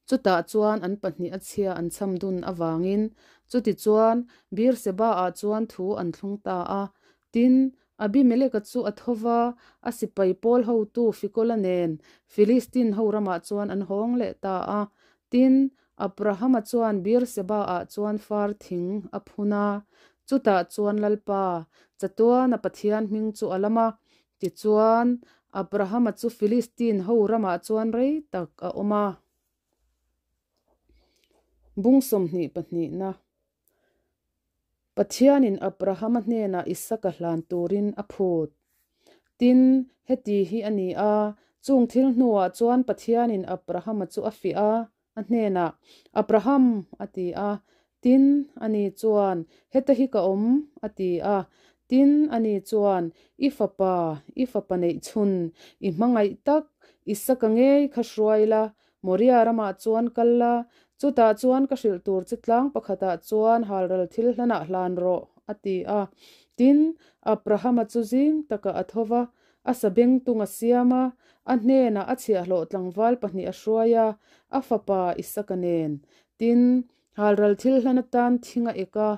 Chutah chuan an pahnih a chhia an chham dun avangin chutichuan Beer-seba-ah chuan thu an thlung ta a. Tin, Abimeleka chu a tho va, a sipai pawl hotu Fikola nen Filistin ho ramah chuan an hawng leh ta a. Tin, Abrahama chuan Beer-seba-ah chuan far thing a phun a. Chutah chuan Lalpa, chatuana Pathian hming chu a lam a. Tichuan, Abrahama chu Filistin ho ramah chuan rei tak a awm a. Bung sawmhnih pahnihna Pathianin Abrahama hnenah Isaka hlan turin a phut. Tin, heti hi a ni a, chung thil hnuah chuan Pathianin Abrahama chu a fiah a, A hnenah, Abraham! a ti a. Tin, ani chuan, Heta hi ka awm, a ti a. Tin, ani chuan, I fapa, i fapa neih chhun, i hmangaih tak, Isaka ngei kha hruai la, Moria ramah chuan kal la, chutah chuan ka hrilh tur che tlang pakhatah chuan halral thil hlanah hlan rawh, a ti a. Tin, Abrahama chu zing takah a tho va, A sabengtung a siam a, a hnenah a chhiahhlawh tlangval pahnih a hruai a, a fapa Isaka nen. Tin, halral thil hlan atan thing a ek a,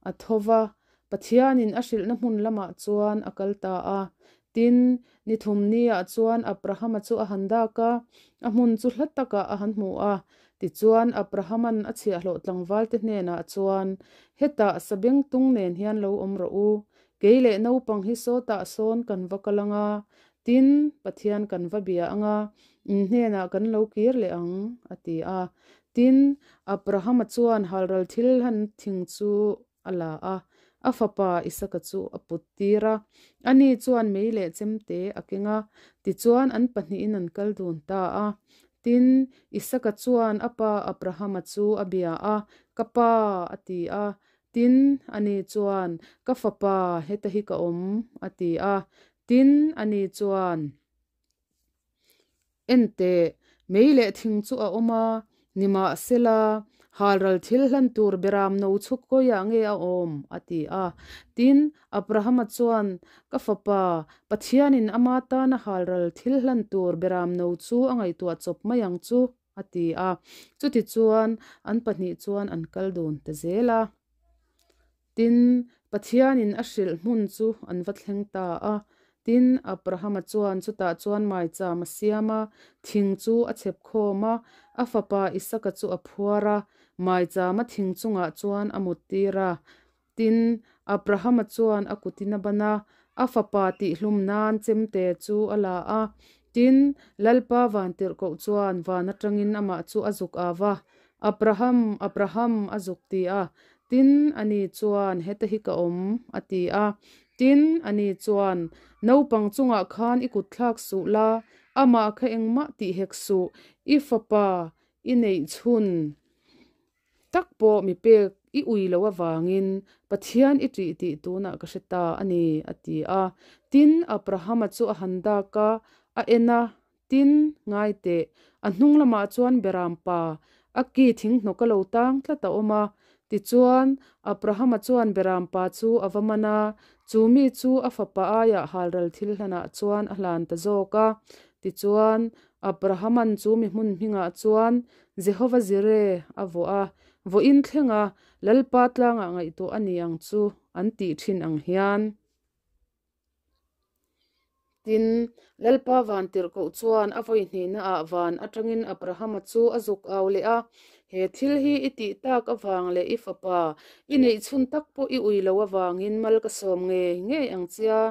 a tho va, Pathianin a hrilhna hmun lamah chuan a kal ta a. Tin, ni thum niah chuan Abrahama chu a han dak a, a hmun chu hla takah a han hmu a. Tichuan, Abrahaman a chhiahhlawh tlangvalte hnenah chuan, Hetah sabengtung nen hian lo awm rawh u, Kei leh naupang hi sawtah sawn kan va kal ang a, tin, Pathian kan va bia ang a, in hnenah kan lo kir leh ang, a ti a. Tin, Abrahama chuan halral thil hlan thing chu a la a, a fapa Isaka chu a put tir a. Ani chuan mei leh chemte a keng a, tichuan an pahnihin an kal dun ta a. Tin, Isaka chuan a pa Abrahama chu a bia a, Ka pa, a ti a. Tin, ani chuan, Ka fapa, heta hi ka awm, a ti a. Tin, ani chuan, Enteh, mei leh thing chu a awm a, nimahsela, halral thil hlan tur beram no chhuk kawiah nge a awm? a ti a. Tin, Abrahama chuan, Ka fapa, Pathianin ama tana halral thil hlan tur beram no chu a ngaihtuah chawp mai ang chu, a ti a. Chutichuan, an pahnih chuan an kal dun ta zel a. Tin, Pathianin a hrilh hmun chu an va thleng ta a. Tin, Abrahama chuan chutah chuan maicham a siam a, thing chu a chhep khawm a, a fapa Isaka chu a phuar a, maichama thing chungah chuan a muttir a. Tin, Abrahama chuan a kutin a ban a, a fapa tihhlum nan chemte chu a la a. Tin, Lalpa vantirhkoh chuan van atangin amah chu a zuk au va, Abraham, Abraham, a zuk ti a. Tin, ani chuan, Heta hi ka awm, a ti a. Tin, ani chuan, Naupang chungah khan i kut thlak suh la, amah kha engmah tih hek suh, i fapa i neih chhun tak pawh mi pek i ui loh avangin Pathian i ṭih tih tunah ka hre ta a ni, a ti a. Tin, Abrahama chu a han dak a, a en a, Tin, ngai teh, a hnung lamah chuan Beram pa, a ki thinghnawk a lo tang tlat a awm a. Tichuan, Abrahama chuan Beram pa chu a va man a, chu mi chu a fapa aiah halral thil hlanah chuan a hlan ta zawk a. Tichuan, Abrahaman chu mi hmun hmingah chuan Jehova Jireh a vuah a, vawiin thlenga Lalpa tlangah ngaihtuah a ni ang chu an tih thin ang hian. Tin, Lalpa vantirhkoh chuan a vawi hnihnaah van atangin Abrahama chu a zuk au leh a, He thil hi i tih tak avang leh i fapa i neih chhun tak pawh i ui lo avangin mal ka sawm ngei ngei ang chia,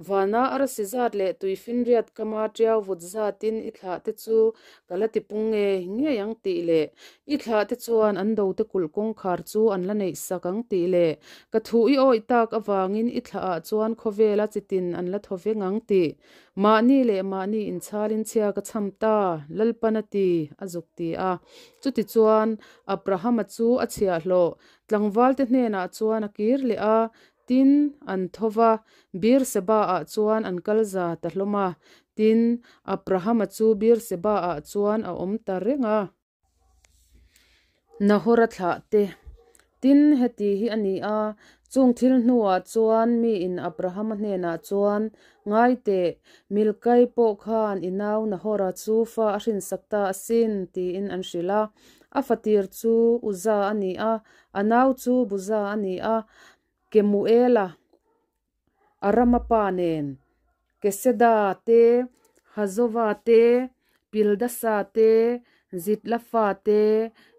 vana arsi zat leh tuifinriat kama tiau vut zatin i thlah te chu ka la tipung ngei ngei ang tih leh i thlah te chuan an dote kulh kawngkhar chu an la neih sak ang tih leh ka thu i awih tak avangin i thlah ah chuan khawvela chitin an la thaw veng ang tih mahni leh mahni inchhalin chhia ka chham ta Lalpan a ti a zuk ti a. Chutichuan Abrahama chu a chhiahhlawh tlangvalte hnenah chuan a kir leh a, Tin, an tho va, Beer-seba-ah chuan an kal za ta hlawm a. Tin, Abrahama chu Beer-seba-ah chuan a awm ta reng a. Nahora thlah te. Tin, heti hi a ni a, chung thil hnuah chuan miin Abrahama hnenah chuan, Ngai teh, Milkai pawh khan i nau Nahora chu fa a hrinsak ta asin, tiin an hrilh a. A fatir chu Uza a ni a, A nau chu Buza a ni a, Kemuela, Arama pa nen, Keseda te, Hazova te, Pildasa te, Zitlafa te,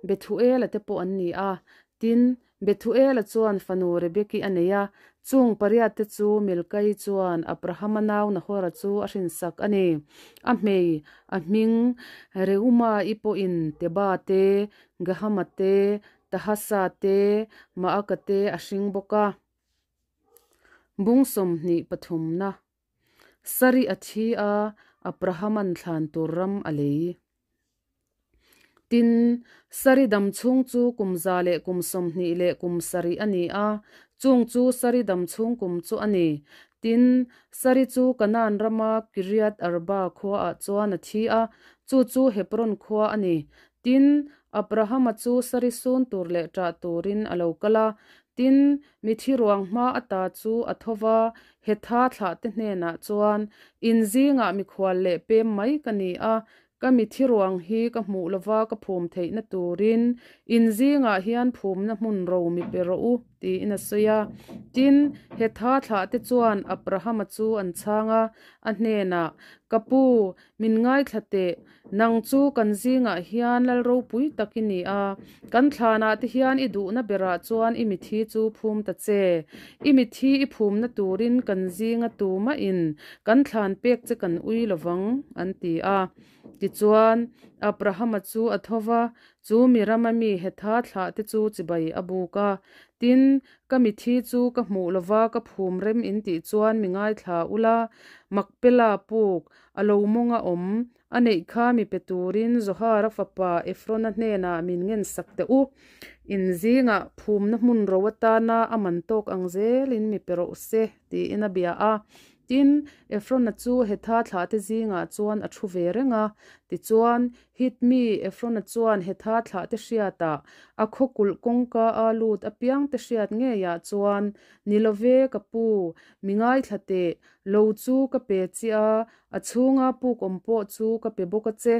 Bethuela te pawh an ni a. Tin, Bethuela chuan fanu Rebeki a nei a, chung pariat te chu Milkai chuan Abrahama nau Nahora chu a hrinsak a ni. A hmei, a hming, Reuma-i pawhin Teba te, Gahama te, Tahasa te, Maaka te a hring bawk a. Bung 23 na Sari a thi a, Abrahaman thlan tur ram a lei. Tin, Sari dam chhung chu kum 127 a ni a, chung chu Sari dam chhung kum chu a ni. Tin, Sari chu Kanaan rama Kiriath Arba khuaah chuan a thi a, chu chu Hebron khua a ni. Tin, Abrahama chu sari sun tur leh ṭah turin a lo kal a. Tin, mithi ruang hma ata chu a tho va, Hetha thlahte hnenah chuan, In zingah mikhual leh pem mai ka ni a, ka mithi ruang hi ka hmuh lova ka phum theihna turin in zingah hian phumna hmun ro mi pe rawh u, tiin a sawi a. Tin, Hetha thlahte chuan Abrahama chu an chhang a, a hnenah, Ka pu, Min ngaithla teh, nang chu kan zingah hian lal ropui tak i ni a, kan thlanah te hian i duhna berah chuan i mithi chu phum ta che. I mithi i phumna turin kan zinga tumahin kan thlan pek che kan ui lovang, an ti a. Tichuan, Abrahama chu a tho va, chu mi rama mi Hetha thlahte chu chibai a buk a. Tin, ka mithi chu ka hmuh lova ka phum rem in tih chuan mi ngaithla ula, Makpela puk, a lo mawnga awm, a neih kha mi pe turin Zohara fapa Efrona hnenah min ngensak teh u. In zingah phumna hmun ro atana a man tawk ang zelin mi pe rawh se, tiin a bia a. Tin, Efrona chu Hetha thlahte zingah chuan a thu ve reng a. Tichuan, Hit mi Efrona chuan Hetha thlahte hriatah, a khaw kulh kawngka a lut apiangte hriat ngeiah chuan, Ni lo ve, ka pu, mi ngaithla teh, lo chu ka pe chiah a, a chhunga puk awm pawh chu ka pe bawk a che.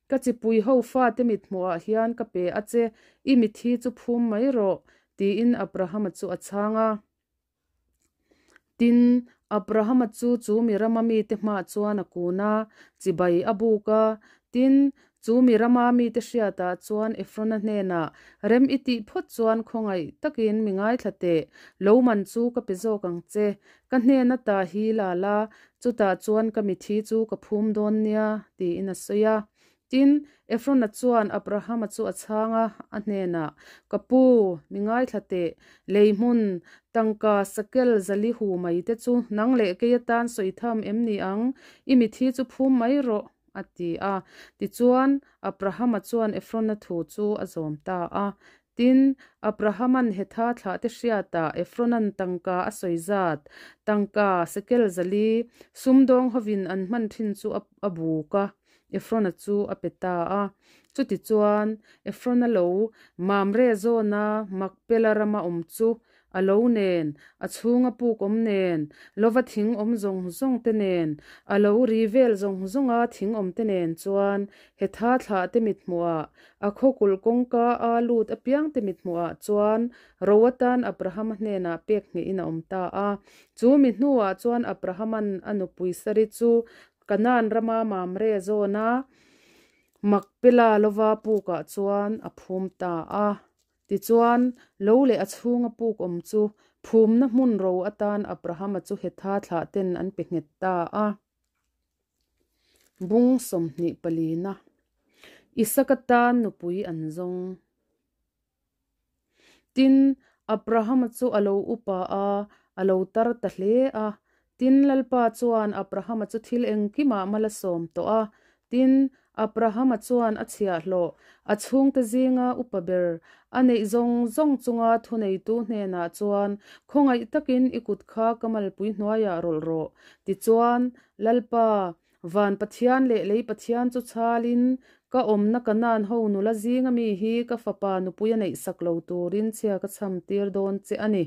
Ka chipui ho fate mithmuhah hian ka pe a che, i mithi chu phum mai rawh, tiin Abrahama chu a chhang a. Tin, Abrahama chu chu mi rama mite hmaah chuan a kun a, chibai a buk a. Tin, chu mi rama mite hriatah chuan Efrona hnenah, Rem i tih phawt chuan khawngaih takin mi ngaithla teh, lo man chu ka pe zawk ang che. Ka hnen ata hi la la, chutah chuan ka mithi chu ka phum dawn nia, tiin a sawi a. Tin, Efrona chuan Abrahama chu a chhang a, a hnenah, Ka pu, mi ngaithla teh, lei hmun, tangka sakel zali hu mai te chu nang leh kei atan sawi tham em ni ang? I mithi chu phum mai rawh, a ti a. Tichuan, Abrahama chuan Efrona thu chu a zawm ta a. Tin, Abrahaman Hetha thlahte hriatah Ephronan tangka a sawi zat, tangka sekel 400, sumdawng hovin an hman thin chu a buk a, Ephrona chu a pe ta a. Chutichuan, Ephrona lo Mamre zawna Makpela rama awm chu A lo nen, a chhunga puk awm nen, lova thing awm zawng zawng te nen, a lo ri vel zawng zawnga thing awm te nen chuan Hetha thlah te mithmuhah, a khaw kulh kawngka a lut apiang te mithmuhah chuan ro atan Abrahama hnenah pek hnihin a awm ta a. Chu mi hnuah chuan Abrahaman a nupui Sari chu Kanaan rama Mamre zawna Makpela lova pukah chuan a phum ta a. Tichuan, lo leh a chhunga puk awm chu phumna hmun ro atan Abrahama chu Hetha thlahten an pe nghet ta a. Bung 24na Isaka tan nupui an zawng. Tin, Abrahama chu a lo upa a, a lo tar ta hle a. Tin, Lalpa chuan Abrahama chu thil engkimah mal a sawm tawh a. Tin, Abrahama chuan a chhiahhlawh, a chhungte zinga upa ber, a neih zawng zawng chunga thuneitu hnenah chuan, Khawngaih takin i kut kha ka malpui hnuaiah rawlh rawh. Tichuan, Lalpa, Van Pathian leh lei Pathian chu chhalin, ka awmna Kanaan ho nula zinga mi hi ka fapa nupui a neihsak lo turin chhia ka chham tir dawn che a ni.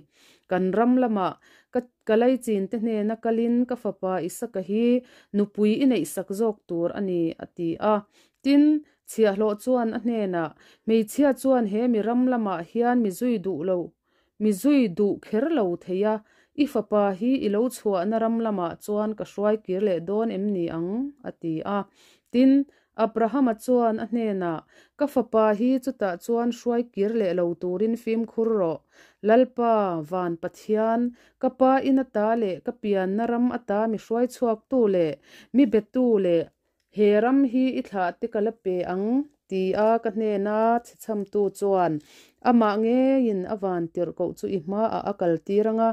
Kan ram lamah ka ka laichin te hnena kalin ka fapa Isaka hi nupui i neihsak zawk tur a ni, a ti a. Tin, chhiahhlawh chuan a hnenah, Hmeichhia chuan he mi ram lamah hian mi zui duh lo, mi zui duh kher lo thei a, i fapa hi i lo chhuahna ram lamah chuan ka hruai kir leh dawn em ni ang? a ti a. Tin, Abrahama chuan a hnenah, Ka fapa hi chutah chuan hruai kir leh lo turin fimkhur rawh. Lalpa, van Pathian, ka pa in ata leh ka pianna ram ata mi hruai chhuaktu leh mi betu leh he ram hi i thlah te ka la pe ang, tia ka hnena chhechhamtu chuan amah ngeiin a van tirhkoh chu i hmaah a kaltir ang a,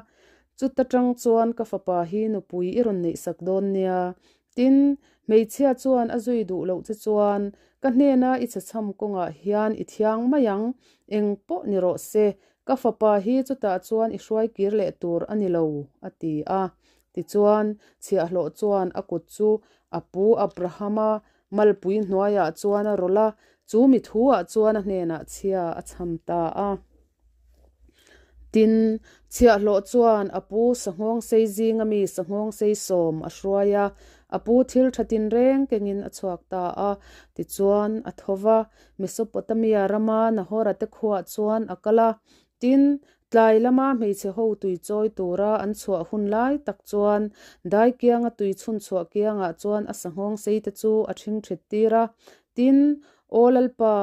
chuta tang chuan ka fapa hi nupui i rawn neihsak dawn nia. Tin, hmeichhia chuan a zui duh loh che chuan, Ka hnena i chhechham kawngah hian i thiang mai ang, eng pawh ni rawh se, ka fapa hi chutah chuan i hruai kir leh tur a ni lo, a ti a. Tichuan, chhiahhlawh chuan a kut chu a pu Abrahama malpui hnuaiah chuan a rawlh a, chu mi thuah chuan a hnenah chhia a chham ta a. Tin, chhiahhlawh chuan a pu sanghawng sei zinga mi sanghawng sei sawm a hruai a, a pu thil tha tinreng kengin a chhuak ta a. Tichuan, a tho va, Mesopotamia rama Nahora te khuaah chuan a kal a. Tin, tlai lama hmeichhe ho tui chawi tura an chhuah hun lai tak chuan dai kianga tui chhun chhuah kiangah chuan a sanghawng sei te chu a ṭhingṭhit tir a. Tin, Aw Lalpa,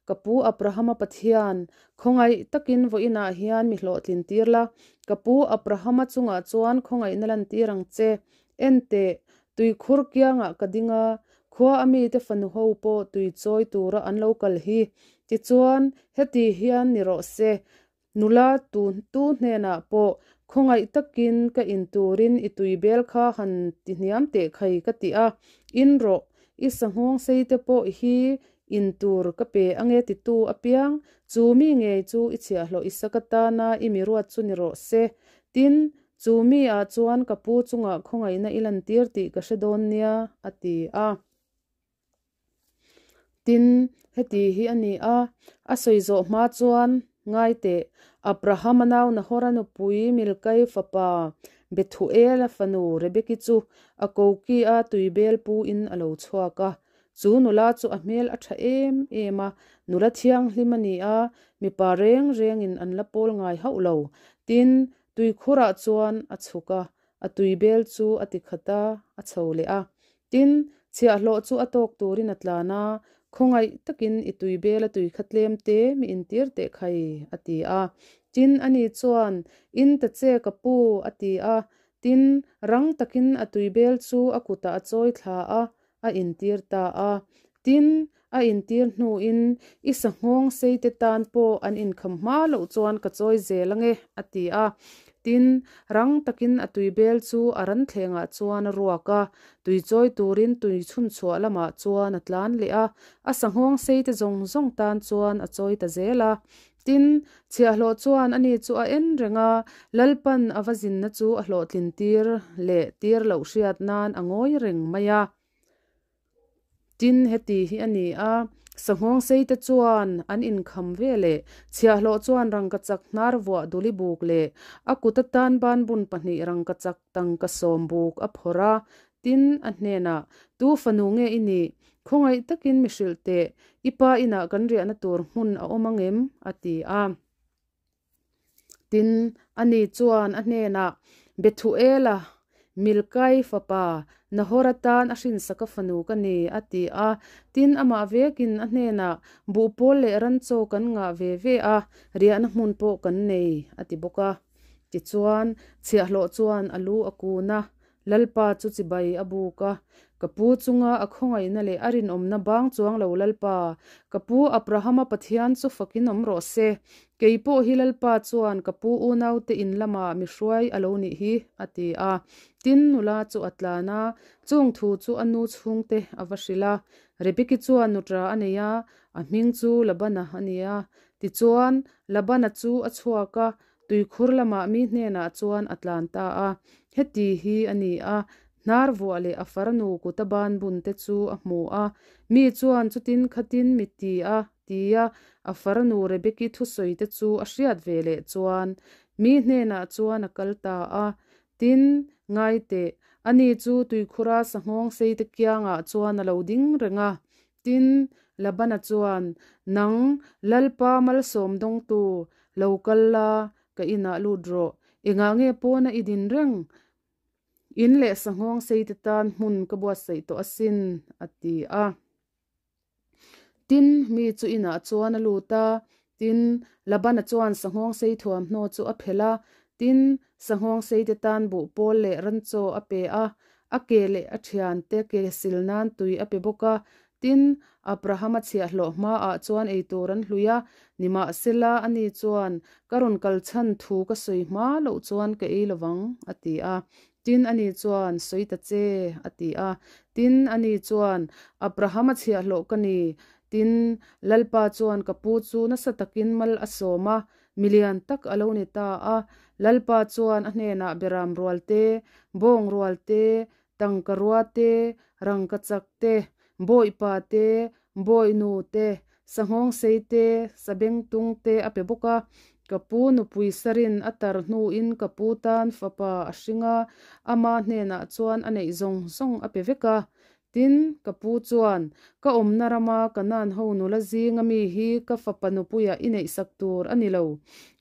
Ka pu Abrahama Pathian, khawngaih takin vawiinah hian mi hlawhtlin tir la, ka pu Abrahama chungah chuan khawngaihna lantir ang che. En teh, tuikhur kiangah ka ding a, Khua a mite fanu ho pawh tui chawi tura an lo kal hi. Tichuan, heti hian ni rawh se, nula tu tu hnenah pawh khawngaih takin ka in turin i tui bel kha han ti hniam teh khai ka ti a, in rawh, i sanghawng sei te pawh hi in tur ka pe ange titu apiang, chu mi ngei chu i chhiahhlawh Isaka tana i mi ruat chu ni rawh se. Tin, Chu mi ah chuan ka pu chungah khawngaihna i lantir tih ka hre dawn nia, a ti a. Tin, heti hi a ni a, a sawi zawh hma chuan, Ngai teh, Abrahama nau Nahora nupui Milkai fapa Bethuela fanu Rebeki chu a koki a tuibel pu in a lo chhuak a. Chu nula chu a hmel a tha em em a, nula thianghlim a ni a, mipa reng rengin an la pawl ngai hauh lo. Tin, Tuikhurah chuan a chhuk a, a tuibel chu a ti khat a, a chho leh a. Tin, chhiahhlawh chu a tawk turin a tlan a, Khawngaih takin i tuibel a tui kha tlem te mi intir teh khai, a ti a. Tin, ani chuan, In ta che ka pu, a ti a. Tin, rang takin a tuibel chu a kutah a chawi thla a, a intir ta a. Tin, a intir hnuin, I sanghawng seite tan pawh an inkham hma loh chuan ka chawi zel ange, a ti a. Tin, rang takin a tuibel chu a ran thlengah chuan a ruak a, tui chawi turin tui chhunchhuah lamah chuan a tlan leh a, a sanghawng seite zawng zawng tan chuan a chawi ta zel a. Tin, chhiahhlawh chuan ani chu a en reng a, Lalpan a va zinna chu a hlawhtlin tir leh tir loh hriat nan a ngawi reng mai a. Tin, heti hi a ni a, sanghawng seite chuan an inkham ve leh chhiahhlawh chuan rangkachak hnar vuah duli buk leh a kut atan banbun pahnih rangkachak tangka sawm buk a phawrh a. Tin, a hnenah, Tu fanu nge i nih? Khawngaih takin mi hrilh teh, i pa inah kan riahna tur hmun a awm ang em? a ti a. Tin, ani chuan a hnenah, Bethuela, Milkai fapa, Nahora tan a hrinsaka fanu ka ni, a ti a. Tin, amah vekin a hnenah, Buhpawl leh ranchaw kan ngah ve ve a, riahna hmun pawh kan nei, a ti bawk a. Tichuan, chhiahhlawh chuan a lu a kun a, Lalpa chu chibai a buk a, Ka pu chunga a khawngaihna leh a rinawmna bang chuang lo Lalpa, ka pu Abrahama Pathian chu fakin awm rawh se. Kei pawh hi Lalpa chuan ka pu unaute in lamah mi hruai a lo nih hi, a ti a. Tin, nula chu a tlan a, chung thu chu a nu chhungte a va hrilh a. Rebeki chuan nutra a nei a, a hming chu Labana a ni a. Tichuan, Labana chu a chhuak a, Tuikhur lamah mi hnenah chuan a tlan ta a, heti hi a ni a, hnar vuah leh a farnu kuta ban bun te chu a hmu a. Mi chuan chutin khatin mi ti a, tia a farnu Rebeki thusawi te chu a hriat ve leh chuan mi hnenah chuan a kal ta a. Tin, ngai teh, ani chu tuikhura sanghawng seite kiangah chuan a lo ding reng a. Tin, Labana chuan, Nang, Lalpa malsawm dawngtu, lo kal la, ka inah lut rawh. Engah nge pawna i din reng? In leh sanghawng seite tan hmun ka buatsaih tawh asin, a ti a. Tin, mi chu inah chuan a lut a. Tin, Labana chuan sanghawng sei thuamhnaw chu a phelh a. Tin, sanghawng seite tan buhpawl leh ranchaw a pe a. A ke leh a thiante ke sil nan tui a pe bawk a. Tin, Abrahama chhiahhlawh hmaah chuan ei tur an hlui a. Nimahsela, ani chuan, Ka rawn kal chhan thu ka sawi hma loh chuan ka ei lovang, a ti a. Tin, ani chuan, Sawi ta che, a ti a. Tin, ani chuan, Abrahama chhiahhlawh ka ni. Tin, Lalpa chuan ka pu chu nasa takin mal a sawm a, milian tak a lo ni ta a. Lalpa chuan a hnenah beram rual te, bawng rual te, tangka rua te, rangka chak te, bawipa te, bawihnu te, sanghawng sei te, sabengtung te a pe bawk a. Ka pu nupui sarin a tar hnuin ka pu tan fapa a hring a, ama hnenah chuan a neih zawng zawng a pe vek a. Tin, ka pu chuan, Ka awmna rama Kanaan ho nula zinga mi hi ka fapa nupuia i neihsak tur a ni lo.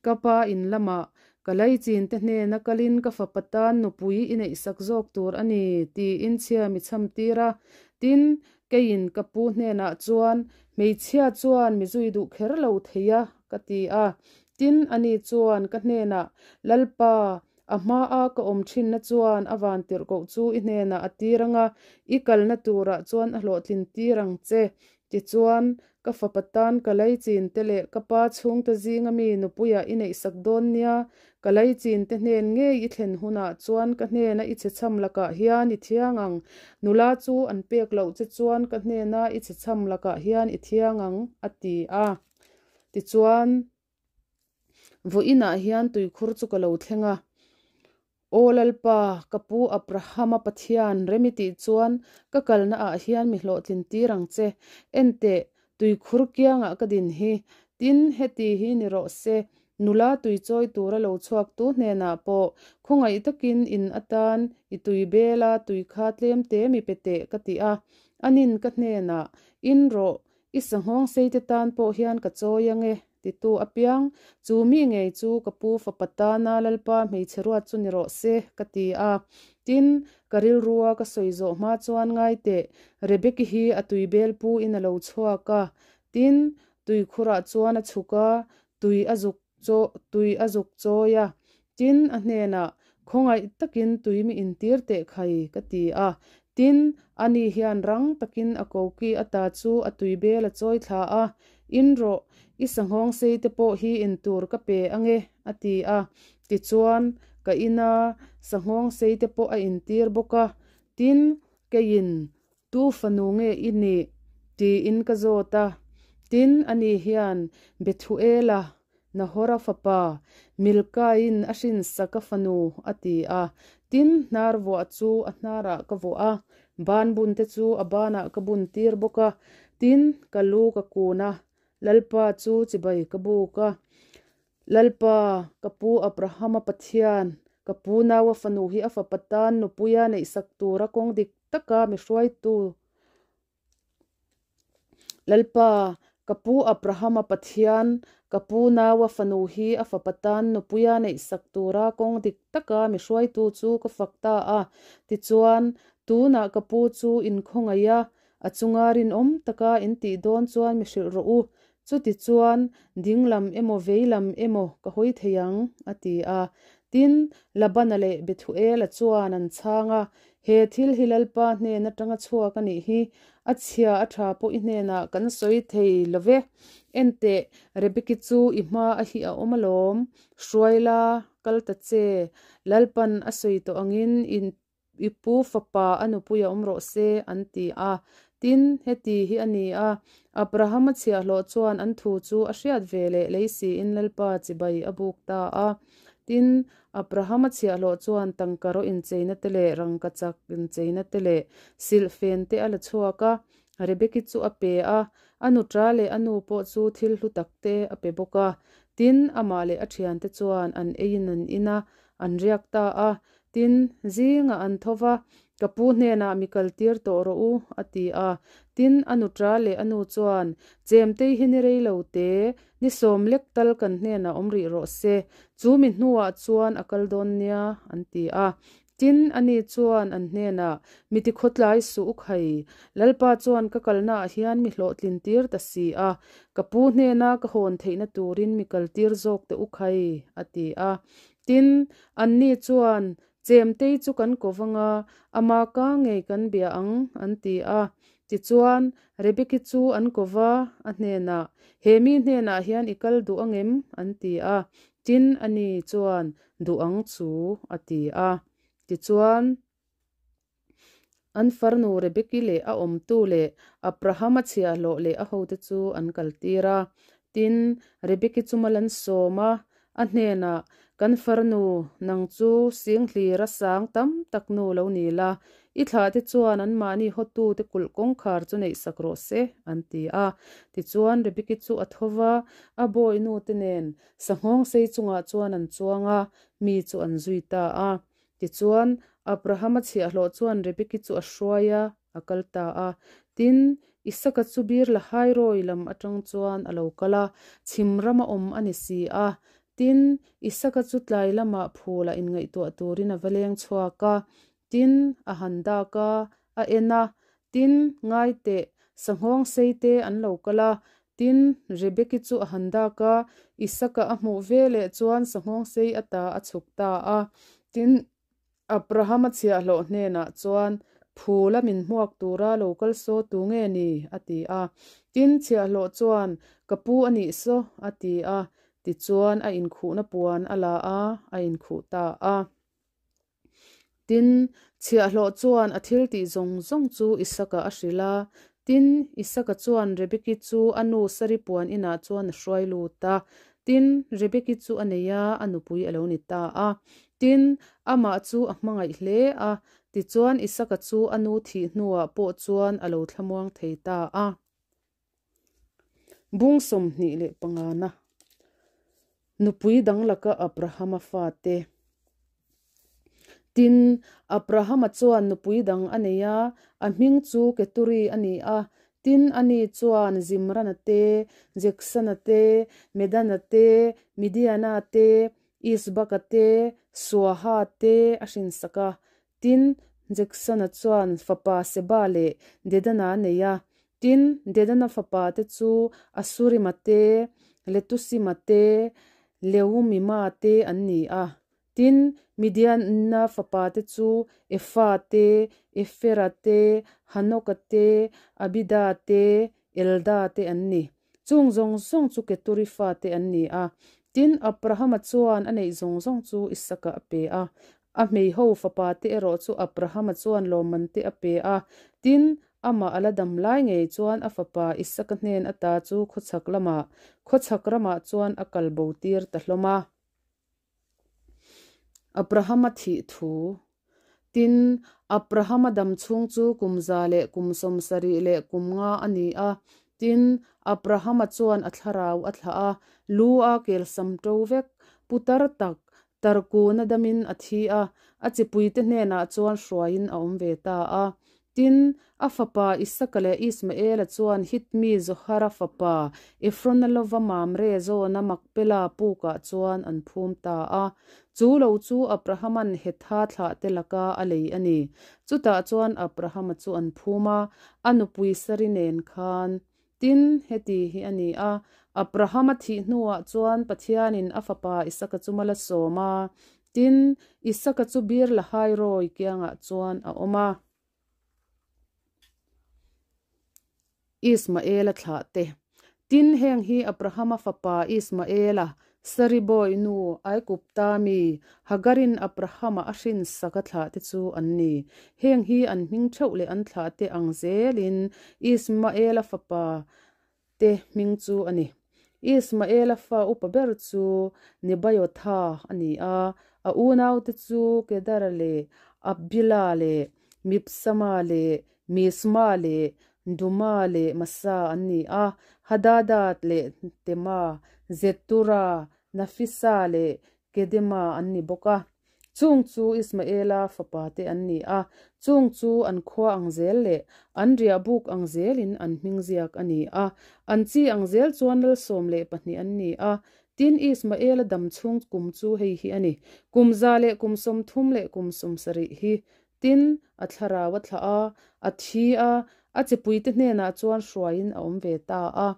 Ka pa in lamah ka laichin te hnena kalin ka fapa tan nupui i neihsak zawk tur a ni, tiin chhia mi chham tir a. Tin, keiin ka pu hnenah chuan, Hmeichhia chuan mi zui duh kher lo thei a, ka ti a. Tin, ani chuan ka hnenah, Lalpa, A hmaa ka awm thinna chuan a vantirhkoh chu i hnenah a tir anga, i kalna turah chuan a hlawhtlin tir ang che. Tichuan, ka fapa tan ka laichin te leh ka pa chhungte zinga mi nupuiah i neihsak dawn nia. Ka laichin te hnen ngei i thlen hunah chuan ka hnena i chhechham lakah hian i thiang ang. Nula chu an pek loh che chuan ka hnena i chhechham lakah hian i thiang ang, a ti a. Tichuan, vawiinah hian tuikhur chu ka lo thleng a. Aw Lalpa, ka pu Abrahama Pathian, rem i tih chuan ka kalna ah hian mi hlawhtlin tir ang che. Enteh, tuikhur kiangah ka din hi. Tin, heti hi ni rawh se, nula tui chawi tura lo chhuak tu hnenah pawh khawngaih takin in atan i tui bela tui kha tlem te mi pe teh ka ti a. Anin ka hnenah, In rawh, I sanghawng seite tan pawh hian ka chawi ang e, titu apiang, chu mi ngei chu ka pu fapa tana Lalpa hmeichhe ruat chu ni rawh se, ka ti a. Tin, ka rilrua ka sawi zawh hma chuan ngai teh, Rebeki hi a tui bel pu in a lo chhuak a. Tin, tuikhurah chuan a chhuk a, tui a zuk chaw tui a zuk chawi a. Tin, a hnenah, Khawngaih takin tui mi intir teh khai, ka ti a. Tin, ani hian rang takin a koki ata chu a tui bel a chawi thla a, In rawh, i sanghawng sei te pawh hi intur ka pe ange, a ti a. Tichuan, ka ina sanghawng sei te pawh a intir bawk a. Tin, keiin, Tu fanu nge i nih? tiin ka zawt a. Tin, ani hian Bethuela, Nahora fapa, Milkaiin a hrinsak a fanu, a ti a. Tin, hnar vuah chu a hnarah ka vuah a, ban bunte chu a banah ka bun tir bawk a. Tin, ka lu ka kun a, Lalpa chu chibai ka buk a. Lalpa, ka pu Abrahama Pathian, ka pu naua fanu hi a fapa tan nupuia neihsak tura kawng dik taka mi hruaitu. Lalpa, ka pu Abrahama Pathian, ka pu naua fanu hi a fapa tan nupuia neihsak tura kawng dik taka mi hruaitu chu ka fak ta a. Tichuan, tunah ka pu chu inkhawngaih a, a chunga rinawm taka intih dawn chuan mi hrilh rawh u. Chutichuan, ding lam emaw vei lam emaw ka hawi thei ang, a ti a. Tin, Labana leh Bethuela chuan an chhang a, He thil hi Lalpa hnen atanga chhuak a nih hi, a chhia a tha pawh i hnenah kan sawi thei lo ve. Enteh, Rebeki chu i hma a hi a awm alawm, hruai la, kal ta che. Lalpan a sawi tawh angin i I pu fapa a nupui a awm rawh se, an ti a. Tin, heti hi a ni a, Abrahama chhiahhlawh chuan an thu chu a hriat ve leh lei siin Lalpa chibai a buk ta a. Tin, Abrahama chhiahhlawh chuan tangka rawh incheina te leh rangkachak incheina te leh silhfen te a la chhuak a, Rebeki chu a pe a, a nuṭa leh a nu pawh chu thil hlu tak te a pe bawk a. Tin, amah leh a ṭhiante chuan an eiin an in a, an riak ta a. Tin, zingah an tho va, Ka pu hnenah mi kaltir tawh rawh u, a ti a. Tin, a nuṭa leh a nu chuan, Chemtei hi ni rei lo te, ni sawm lek tal kan hnenah awm rih rawh se, chu mi hnuah chuan a kal dawn nia, an ti a. Tin, ani chuan an hnenah, Mi tikhawtlai suh u khai, Lalpa chuan ka kalnaah hian mi hlawhtlin tir ta si a, ka pu hnena ka hawn theihna turin mi kaltir zawk teh u khai, a ti a. Tin, anni chuan, Chemtei chu kan ko vang a, ama ka ngei kan bia ang, an ti a. Tichuan, Rebeki chu an ko va, a hnenah, He mi hnenah hian i kal duh angem? an ti a. Tin, ani chuan, Duh ang chu, a ti a. Tichuan, an farnu Rebeki leh a awmtu leh Abrahama chhiahhlawh leh a hote chu an kaltir a. Tin, Rebeki chu mal an sawm a, a hnenah, Kan farnu, nang chu Singhlira sang tam tak nu lo ni la, i thlahte chuan anmahni hawtute kulh kawngkhar chu neihsak rawh se, an ti a. Tichuan, Rebeki chu a tho va, a bawinute nen sanghawng sei chungah chuan an chuang a, mi chu an zui ta a. Tichuan, Abrahama chhiahhlawh chuan Rebeki chu a hruai a, a kal ta a. Tin, Isaka chu bir la hairawi lam atang chuan a lo kal a, chhim rama awm a ni si a. Tin, Isaka chu tlai lamah phula inngaihtuah turin a va leng chhuak a. Tin, a han dak a, a en a. Tin, ngai teh, sanghawng sei te an lo kal a. Tin, Rebeki chu a han dak a, Isaka a hmuh ve leh chuan sanghawng sei ata a chhuk ta a. Tin, Abrahama chhiahhlawh hnenah chuan, Phula min hmuak tura lo kal saw tu nge ni? a ti a. Tin, chhiahhlawh chuan, Ka pu a nih saw, a ti a. Tichuan, a inkhuhna puan a la a, a inkhuh ta a. Tin, chhiahhlawh chuan a thil tih zawng zawng chu Isaka a hrilh a. Tin, Isaka chuan Rebeki chu a nu Sari puan inah chuan a hruai lut a. Tin, Rebeki chu a nei a, a nupui a lo ni ta a. Tin, amah chu a hmangaih hle a. Tichuan, Isaka chu a nu thih hnuah pawh chuan a lo thlamuang thei ta a. Bung 25 na Nupui dang laka Abrahama fate. Tin, Abrahama chuan nupui dang a nei a, a hming chu Keturi a ni a. Tin, ani chuan Zimrana te, Jeksana te, Medana te, Midiana te, Isbaka te, Suaha te a hrinsak a. Tin, Jeksana chuan fapa Seba leh Dedana a nei a. Tin, Dedana fapa te chu Asurima te, Letusima te, Leumima te an ni a. Tin, Midiana fapa te chu Efa te, Efera te, Hanoka te, Abida te, Elda te an ni. Chung zawng zawng chu Keturi fate an ni a. Tin, Abrahama chuan a neih zawng zawng chu Isaka a pe a. A hmeiho fapate erawh chu Abrahama chuan lawmman te a pe a. Tin, amah a la dam lai ngei chuan a fapa Isaka hnen ata chu khawchhak lamah, khawchhak ramah chuan a kal bo tir ta hlawm a. Abrahama thih thu. Tin, Abrahama dam chhung chu kum za leh kum 70 leh kum nga a ni a. Tin, Abrahama chuan a thlarau a thlah a, lu a kelsam to vek, putar tak, tarkuna damin a thi a, a chipuite hnenah chuan hruaiin a awm ve ta a. Tin, a fapa Isaka leh Ismaela chuan Hit mi Zohara fapa Efrona lova Mamre zawna Makpela pukah chuan an phum ta a. Chu lo chu Abrahaman Hetha thlahte laka a lei a ni. Chutah chuan Abrahama chu an phum a, a nupui Sari nen khan. Tin, heti hi a ni a, Abrahama thih hnuah chuan Pathianin a fapa Isaka chu mal a sawm a. Tin, Isaka chu Bir Lahai Rawi kiangah chuan a awm a. Ismaela thlah te. Tin, heng hi Abrahama fapa Ismaela, Sari bawi nu Aigupta mi Hagarin Abrahama a hrinsak a thlah te chu an ni. Heng hi an hming theuh leh an thlah te ang zelin Ismaela fapa te hming chu a ni. Ismaela fa upa ber chu Nebaiotha a ni a, a unaute chu Kedara leh Abila leh Mibsama leh Misma leh Duma leh Masa an ni a, Hadada leh Tema, Zetura, Nafisa leh Kedema an ni bawk a. Chung chu Ismaela fapate an ni a, chung chu an khua ang zel leh an riahbuk ang zelin an hming ziak a ni a. An chi ang zel chuan lal 12 an ni a. Tin, Ismaela dam chhung kum chu hei hi a ni, kum za leh kum 30 leh kum 70 hi. Tin, a thlarau a thlah a, a thi a, a chipuite hnenah chuan hruaiin a awm ve ta a.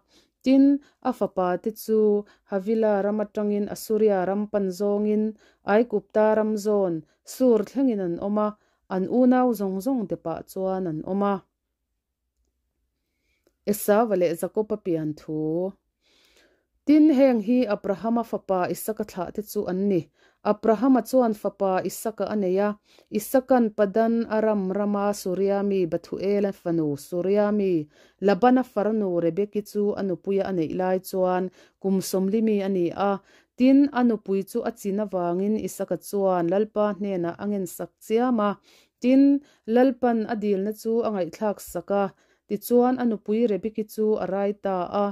Tin, a fapate chu Havila ram atangin Asuria ram pan zawngin Aigupta ram zawn Sur thlengin an awm a, an unau zawng zawng depah chuan an awm a. Esauva leh Jakoba pian thu. Tin, heng hi Abrahama fapa Isaka thlahte chu an ni. Abrahama chuan fapa Isaka a nei a, Isakan Padan Aram rama Suria mi Bathuela fanu Suria mi Labana farnu Rebeki chu a nupuia a neih lai chuan kum 40 mi a ni a. Tin, a nupui chu a chin avangin Isaka chuan Lalpa hnenah a ngensak chiam a. Tin, Lalpan a dilna chu a ngaihthlak sak a, tichuan a nupui Rebeki chu a rai ta a.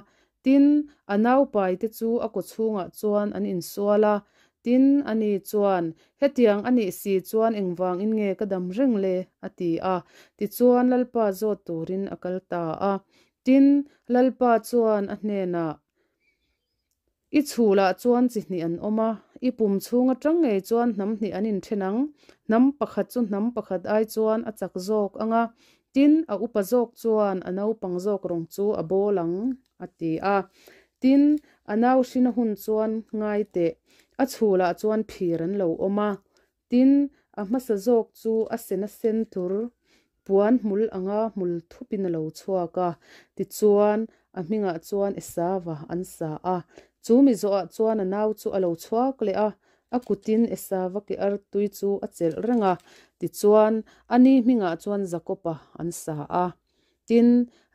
Tin, a naupaite chu a kawchhungah chuan an insual a. Tin, ani chuan, Hetiang a nih si chuan engvangin nge ka dam reng le? a ti a. Tichuan Lalpa zawt turin a kal ta a. Tin, Lalpa chuan a hnenah, I chhulah chuan chi hnih an awm a, i pum chhung atang ngei chuan hnam hnih an inthen ang. Hnam pakhat chu hnam pakhat ai chuan a chak zawk ang a, tin, a upa zawk chuan a naupang zawk rawng chu a bawl ang, a ti a. Tin, a nau hrin a hun chuan ngai teh, a chhulah chuan phir an lo awm a. Tin, a hmasa zawk chu a sena sen tur puan hmul anga hmul thupin a lo chhuak a. Tichuan, a hmingah chuan Esava an sa a. Chu mi zawhah chuan a nau chu a lo chhuak leh a, a kutin Esava ke artui chu a chelh reng a. Tichuan, a ni hmingah chuan Jakoba an sa a. Tin,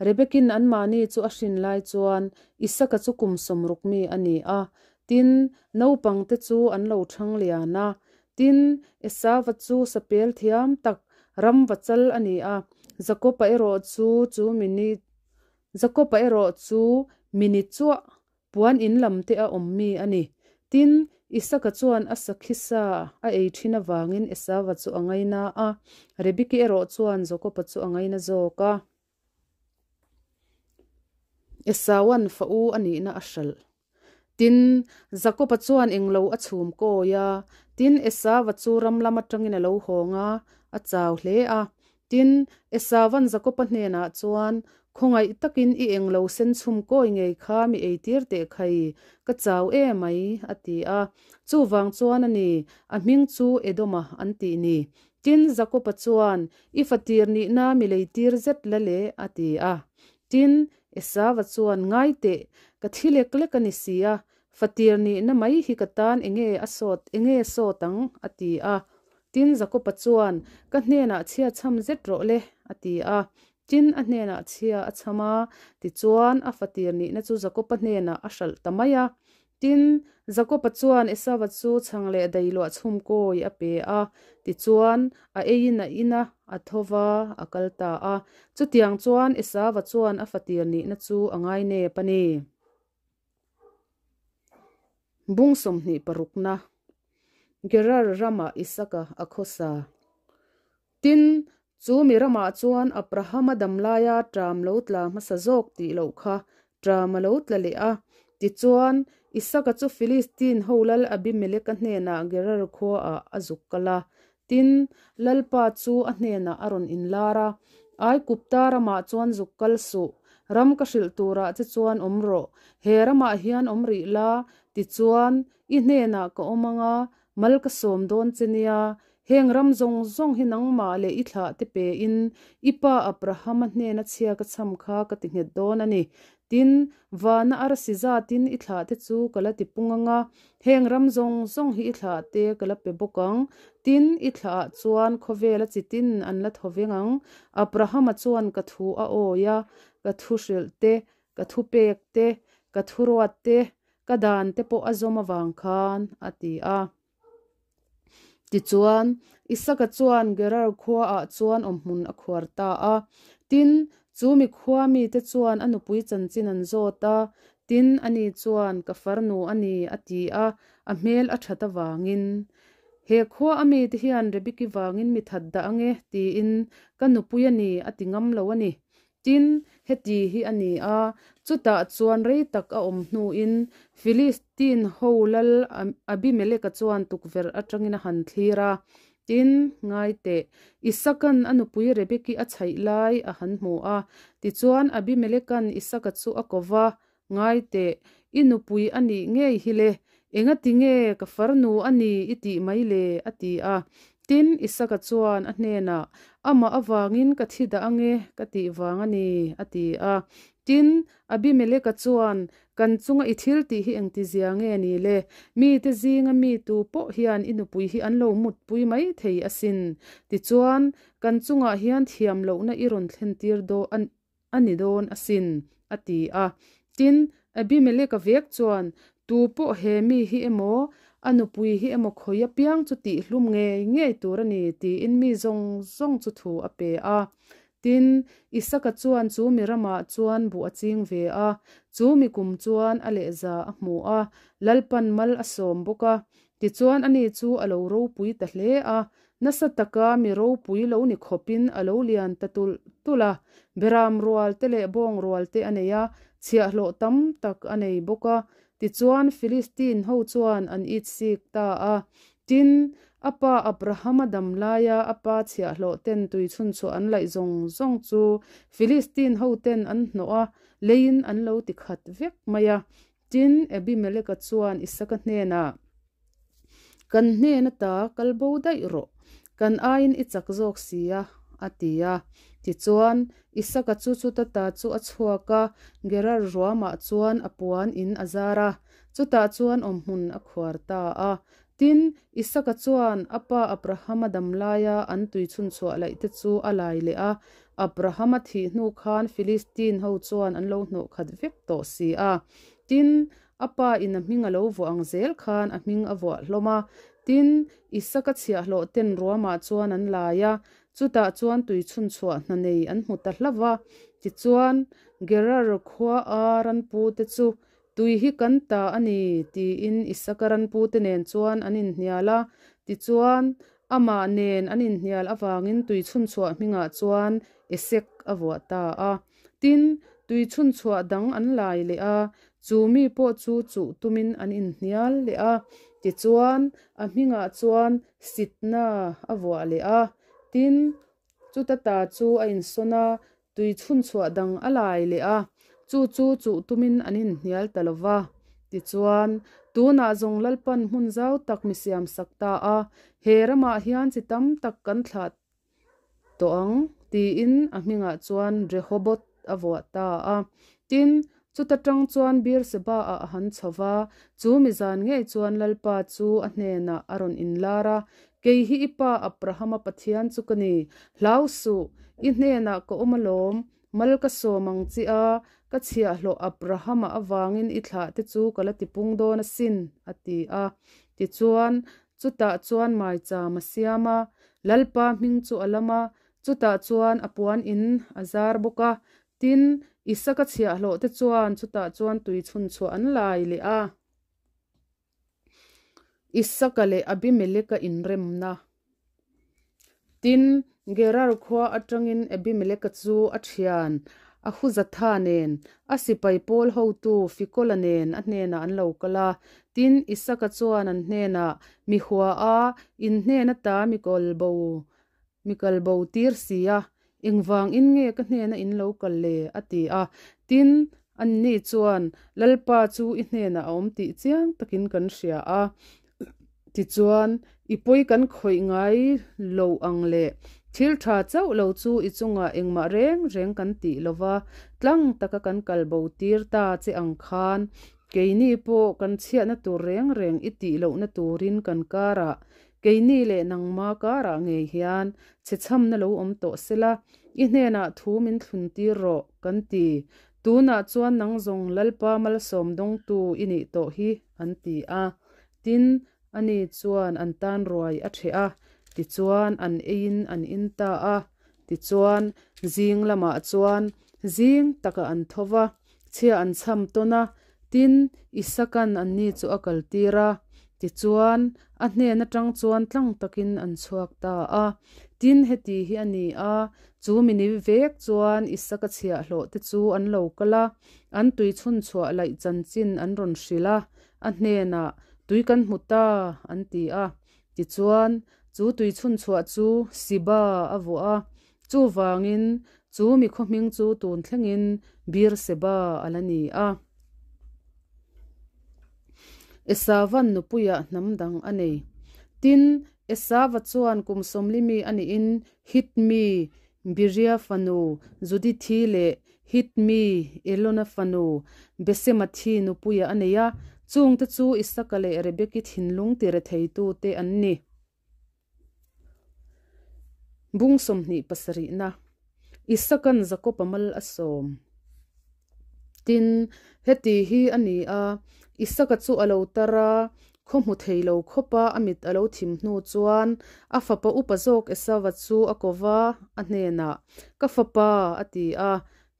Rebekin anmahni chu a hrin lai chuan Isaka chu kum 60 mi a ni a. Tin, naupangte chu an lo thang lian a. Tin, Esava chu sapel thiam tak ram va chal a ni a. Jakoba erawh chu chu mini Jakoba erawh chu mini chuah puan in lam te a awm mi a ni. Tin, Isaka chuan a sakhi sa a ei thin avangin Esava chu a ngaina a, Rebeki erawh chuan Jakoba chu a ngaina zawk a. Esauan fa u a nihna a hralh. Tin, Jakoba chuan englo a chhum kawi a, tin, Esava chu ram lam atangin a lo hawng a, a chau hle a. Tin, Esavan Jakoba hnenah chuan, Khawngaih takin i englo sen chhum kawi ngei kha mi eitir teh khai, ka chau e mai, a ti a. Chuvang chuan a ni, a hming chu Edoma an tih ni. Tin, Jakoba chuan, I fatir nihna mi leitir zet la le, a ti a. Tin, Esava chuan, Ngai teh, ka thi lek lek a ni si a, fatir nihna mai hi ka tan enge a sawt, enge sawt ang? a ti a. Tin, Jakoba chuan, Ka hnenah chhia chham zet rawh le, a ti a. Tin, a hnenah chhia a chham a, tichuan, a fatir nihna chu Jakoba hnenah a hralh ta mai a. Tin, Jakoba chuan Esava chu chhang leh dailuah chhum kawi a pe a, tichuan, a eiin a in a, a tho va, a kal ta a. Chutiang chuan Esava chuan a fatir nihna chu a ngai nep a ni. Bung 26na Gerar ramah Isaka a khawsa. Tin, chu mi ramah chuan Abrahama damlaia ṭam lo tla hmasa zawk tih loh kha ṭam a lo tla leh a. Tichuan, Isaka chu Filistin ho lal Abimeleka hnenah Gerar khuaah a zuk kal a. Tin, Lalpa chu a hnenah a rawn inlar a, Aikupta ramah chuan zuk kal suh, ram ka hrilh turah che chuan awm rawh, he ramah hian awm rih la, tichuan, i hnenah ka awm ang a, mal ka sawm dawn che nia, Heng ram zawng zawng hi nangmah leh i thlah te pein i pa Abrahama hnena chhia ka chham kha ka ti nghet dawn a ni. Tin, vana arsi zatin i thlah te chu ka la ti pung ang a, heng ram zawng zawng hi i thlah te ka la pe bawk ang. Tin, i thlah ah chuan khawvela chitin an la thaw veng ang. Abrahama chuan ka thu a awi a, ka thu hrilh te, ka thu pek te, ka thuruat te, ka dan te pawh a zawm avang khan, a ti a. Tichuan, Isaka chuan Gerar khuaah chuan awmhmun a khuar ta a. Tin, chu mi khua mite chuan a nupui chanchin an zawt a. Tin, ani chuan, Ka farnu a ni, a ti a, a hmel a that avangin. He khua a mite hian Rebeki vangin mi that dah ange, tiin, Ka nupui a ni, a ti ngam lo a ni. Tin, heti hi a ni a, chutah chuan rei tak a awm hnuin Philistine ho lal Abimeleka chuan tukverh atangin a han thlir a. Tin, ngai teh, Isaka'n a nupui Rebeki a chhaih lai a han hmu a. Tichuan Abimeleka'n Isaka chu a ko va, Ngai teh, i nupui a nih ngei hi le, engati nge ka farnu a ni i tih mai le? a ti a. Tin, Isaka chuan a hnenah, Amah avangin ka thi dah ange ka tih vang a ni, a ti a. Tin, Abimeleka chuan, Kan chunga i thil tih hi engtizia nge ni le? Mite zinga mi tu pawh hian i nupui hi an lo mutpui mai thei asin. Tichuan, kan chungah hian thiam lohna i rawn thlentir dawn a a ni dawn asin, a ti a. Tin, Abimeleka vek chuan, Tu pawh he mi hi emaw, a nupui hi emaw khawi apiang chu tihhlum ngei ngei tur a ni, tiin mi zawng zawng chu thu a pe a. Tin, Isaka chuan chu mi ramah chuan buh a ching ve a, chu mi kum chuan a lehza a hmu a, Lalpan mal a sawm bawk a. Tichuan ani chu a lo ropui ta hle a, Nasa taka mi ropui lo ni khawpin a lo lian ta tulh tulh a, beram rual te leh bawng rual te a nei a, chhiahhlawh tam tak a nei bawk a. Tichuan Philistine ho chuan an itsik ta a. Tin, a pa Abrahama dam laia a pa chhiahhlawh ten tui chhunchhuah an laih zawng zawng chu Philistine ho ten an hnawh a, leiin an lo ti khat vek mai a. Tin, Abimeleka chuan Isaka hnenah. Kan hnen ata kal bo daih rawh, kan aiin i chak zawk si a, a ti a. Tichuan, Isaka chu chuta ta chu a chhuak a, Gerar ruamah chuan a puan in a zar a, chutah chuan awmhmun a khuar ta a. Tin, Isaka chuan a pa Abrahama dam laia an tui chhunchhuah laih te chu a lai leh a, Abrahama thih hnu khan Philistine ho chuan an lo hnawh khat vek tawh si a. Tin, a pa in a hming a lo vuah ang zel khan a hming a vuah hlawm a. Tin, Isaka chhiahhlawh ten ruamah chuan an lai a, chutah chuan tui chhunchhuah hna nei an hmu ta hlauh a. Tichuan, Gerar khua a ranpute chu Tui hi kan ta a ni, tiin Isaka ranpute nen chuan an inhnial a. Tichuan, amah nen an inhnial avangin tui chhunchhuah hmingah chuan Esek a vuah ta a. Tin, tui chhunchhuah dang an lai leh a, chu mi pawh chu chuh tumin an inhnial leh a. Tichuan, a hmingah chuan Sitna a vuah leh a. Tin, chuta ta chu a insawn a, Tui chhunchhuah dang a lai leh a, chu chu chuh tumin an inhnial ta lo va. Tichuan, tunah zawng Lalpan hmun zau tak mi siam sak ta a, he ramah hian chi tam tak kan thlah tawh ang, tiin a hmingah chuan Rehoboth a vuah ta a. Tin, chuta tang chuan Beer-seba-ah a han chho va, chu mi zan ngei chuan Lalpa chu a hnenah a rawn inlar a, Kei hi i pa Abrahama Pathian chu ka ni. Hlau suh, i hnenah ka awm alawm, mal ka sawm ang chi a, ka chhiahhlawh Abrahama avangin i thlah te chu ka la tipung dawn asin, a ti a. Tichuan, chutah chuan maicham a siam a, Lalpa hming chu a lam a, chutah chuan a puan in a zar bawk a. Tin, Isaka chhiahhlawh te chuan chutah chuan tui chhunchhuah an lai leh a. Isaka leh Abimeleka inremna. Tin, Gerar khua atangin Abimeleka chu a thian Ahuzatha nen, a sipai pawl hotu Fikola nen a hnenah an lo kal a. Tin, Isaka chuan an hnenah, Mi hua a, in hnen ata mi kawl bo, mi kal bo tir si a, Engvang in nge ka hnena in lo kal le? a ti a. Tin, anni chuan, Lalpa chu i hnenah a awm tih chiang takin kan hria a. Tichuan, i pawi kan khawih ngai lo ang le. Thil tha chauh lo chu i chungah engmah reng reng kan tih lo va, tlang taka kan kal bo tir ta che ang khan, keini pawh kan chhiatna tur reng reng i tih lohna turin kan karah Keini leh nangma karah ngei hian chhechhamna lo awm tawh sela, i hnenah thu min thlun tir rawh, kan ti. Tunah chuan nang zawng Lalpa malsawm dawngtu i nih tawh hi, an ti a. Tin, ani chuan an tan ruai a ṭheh a, tichuan an eiin an in ta a. Tichuan, zing lamah chuan zing takah an tho va, chhia an chham tawn a, tin, Isaka'n anni chu a kaltir a. Tichuan, a hnen atang chuan tlang takin an chhuak ta a. Tin, heti hi a ni a, chu mi ni vek chuan Isaka chhiahhlawh te chu an lo kal a, an tui chhunchhuah laih chanchin an rawn hrilh a, a hnenah, Tui kan hmu ta, an ti a. Tichuan, chu tui chhunchhuah chu Siba a vuah a, chuvangin chu mi khaw hming chu tun thlengin Beer-seba a la ni a. Esavan nupuiah hnam dang a nei. Tin, Esava chuan kum sawmli mi a nihin Hit mi Biria fanu Judithi leh Hit mi Elona fanu Besemathi nupuiah a nei a, chungte chu Isaka leh Rebeki thinlung ti retheitute an ni. Bung 27na, Isaka'n Jakob-a mal a sawm. Tin, heti hi a ni a, Isaka chu a lo tar a, khaw hmu thei lo khawpa a mit a lo thim hnu chuan a fapa upa zawk Esauva chu a ko va, a hnenah, Ka fapa, a ti a.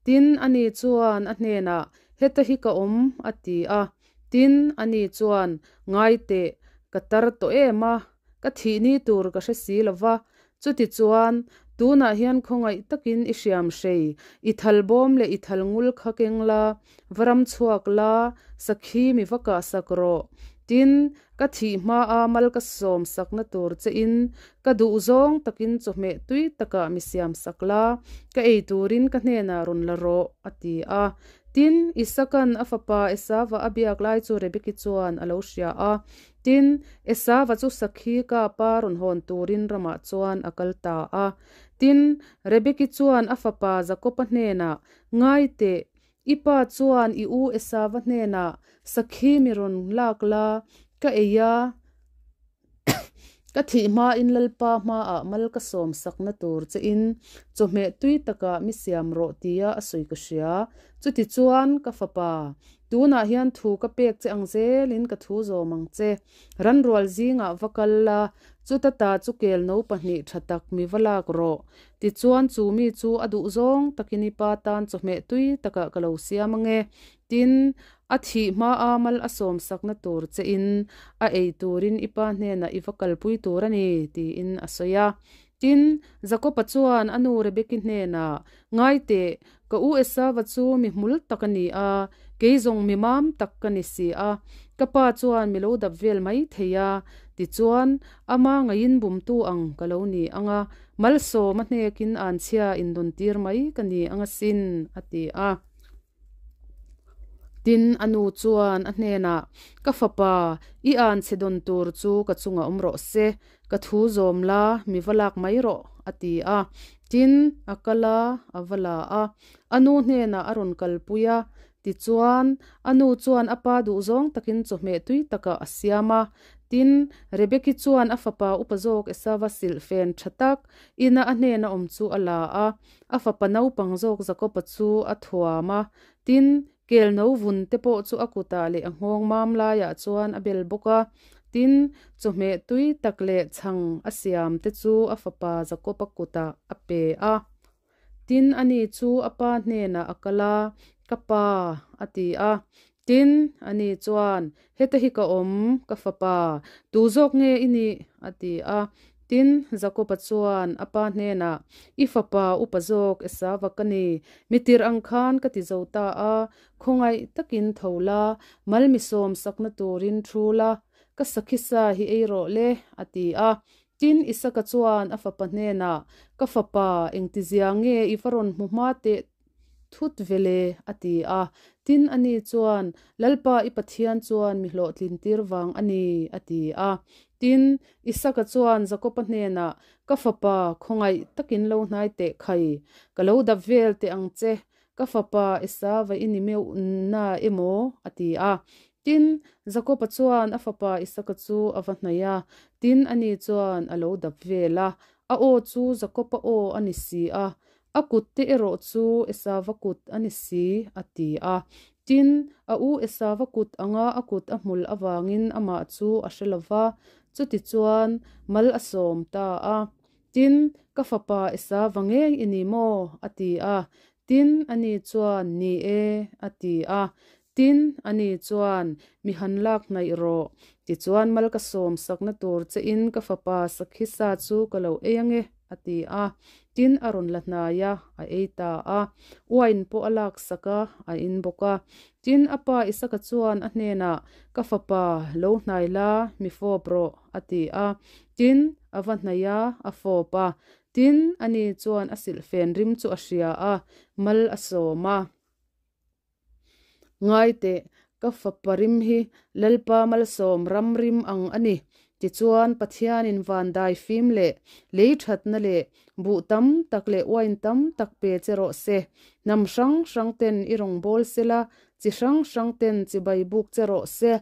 Tin, ani chuan a hnenah, Heta hi ka awm, a ti a. Tin, ani chuan, Ngai teh, ka tar tawh em a, ka thih ni tur ka hre si lo va, Chutichuan, tunah hian khawngaih takin i hriam hrei, i thal bawm leh i thal ngul kha keng la, va ram chhuak la, sakhi mi va kah sak rawh. Tin, ka thih hmaa mal ka sawm sakna tur chein, ka duh zawng takin chawhmeh tui takah mi siam sak la, ka ei turin ka hnenah rawn la rawh, a ti a. Tin, Isakan a fapa Esava a biak lai chu Rebeki chuan a lo hria a. Tin, Esava chu sakhi kapa rawn hawn turin ramah chuan a kal ta a. Tin, Rebeki chuan a fapa Jakoba hnenah, Ngai teh, i pa chuan i u Esava hnenah sakhi mi rawn lak la, ka ei a, Ka thih hmain Lalpa hmaah mal ka sawm sakna tur chein chawhmeh tui takah mi siam rawh tia a sawi ka hria. Chutichuan, ka fapa, tunah hian thu ka pek che ang zelin ka thu zawm ang che. Ranrual zingah va kal la, chuta ta chu kel no pahnih tha tak mi va lak rawh. Tichuan chu mi chu a duh zawng takin i pa tan chawhmeh tui takah ka lo siam ange. Tin, a thih hmaa mal a sawm sakna tur chein a ei turin i pa hnenah i va kalpui tur a ni, tiin a sawi a. Tin, Jakoba chuan a nu Rebeki hnenah, Ngai teh, ka u Esava chu mi hmul tak a ni a, kei zawng mi mam tak ka ni si a, ka pa chuan mi lo dap vel mai thei a, tichuan, ama ngaiin bumtu ang ka lo ni ang a, malsawm a hnekin anchhia indawntir mai ka ni ang asin, a ti a. Tin, a nu chuan a hnenah, Ka fapa, i an chhe dawn tur chu ka chungah awm rawh se, ka thu zawm la, mi va lak mai rawh, a ti a. Tin, a kal a, a va la a. A nu hnenah a rawn kalpui a. Tichuan, a nu chuan a pa duhzawng takin chawhmeh tui takah a siam a. Tin, Rebeki chuan a fapa upa zawk Esava silhfen tha tak ina a hnena awm chu a la a. A fapa naupang zawk Jakoba chu a thuam a, tin, kel no vun te pawh chu a kutah leh a nghawng mam laiah chuan a bel bawk a. Tin, chawhmeh tui tak leh chhang a siam te chu a fapa Jakoba kutah a pe a. Tin, ani chu a pa hnenah a kal a, Ka pa, a ti a. Tin, ani chuan, Heta hi ka awm, ka fapa, tu zawk nge i nih? a ti a. Tin, Jakoba chuan a pa hnenah, I fapa upa zawk Esava ka ni, mi tirh ang khan ka ti zo ta a, khawngaih takin tho la, mal mi sawm sakna turin thu la, ka sakhisa hi ei rawh le, a ti a. Tin, Isaka chuan a fapa hnenah, Ka fapa, engtizia nge i va rawn hmu hma teh Thut vele, a ti a. Tin, ani chuan, Lalpa i Pathian chuan mi hlawhtlin tir vang a ni, a ti a. Tin, Isaka chuan Jakoba hnenah, Ka fapa, khawngaih takin lo hnai teh khai. Ka lo dap vel teh ang che. Ka fapa Esava i ni meuh na emaw? a ti a. Tin, Jakoba chuan a fapa Isaka chu a va hnaih a. Tin, ani chuan a lo dap vel a. A aw chu Jakoba aw a ni si a. A kut te erawh chu Esava kut a ni si, a ti a. Tin, a u Esava kut anga a kut a hmul avangin amah chu a hre lo va, chutichuan mal a sawm ta a. Tin, Ka fapa Esava ngei i ni maw? a ti a. Tin, ani chuan, Ni e, a ti a. Tin, ani chuan, Mi han lak hnaih rawh. Tichuan mal ka sawm sakna tur chein ka fapa Sakhisa chu ka lo ei ange, a ti a. Tin, a rawn la hnai a, a ei ta a. Uain pawh a lak sak a, a in bawk a. Tin, a pa Isaka chuan a hnenah, Ka fapa, lo hnai la, mi fawp rawh, a ti a. Tin, a va hnaih a, a fawp a. Tin, ani chuan a silhfen rim chu a hria a, mal a sawm a. Ngai teh, ka fapa rim hi Lalpa malsawm ram rim ang a ni. Tichuan, Pathianin van dai fim leh lei thatna leh buh tam tak leh uain tam tak pe che rawh se. Hnam hrang hrang ten i rawn bawl sela, chi hrang hrang ten chibai buk che rawh se.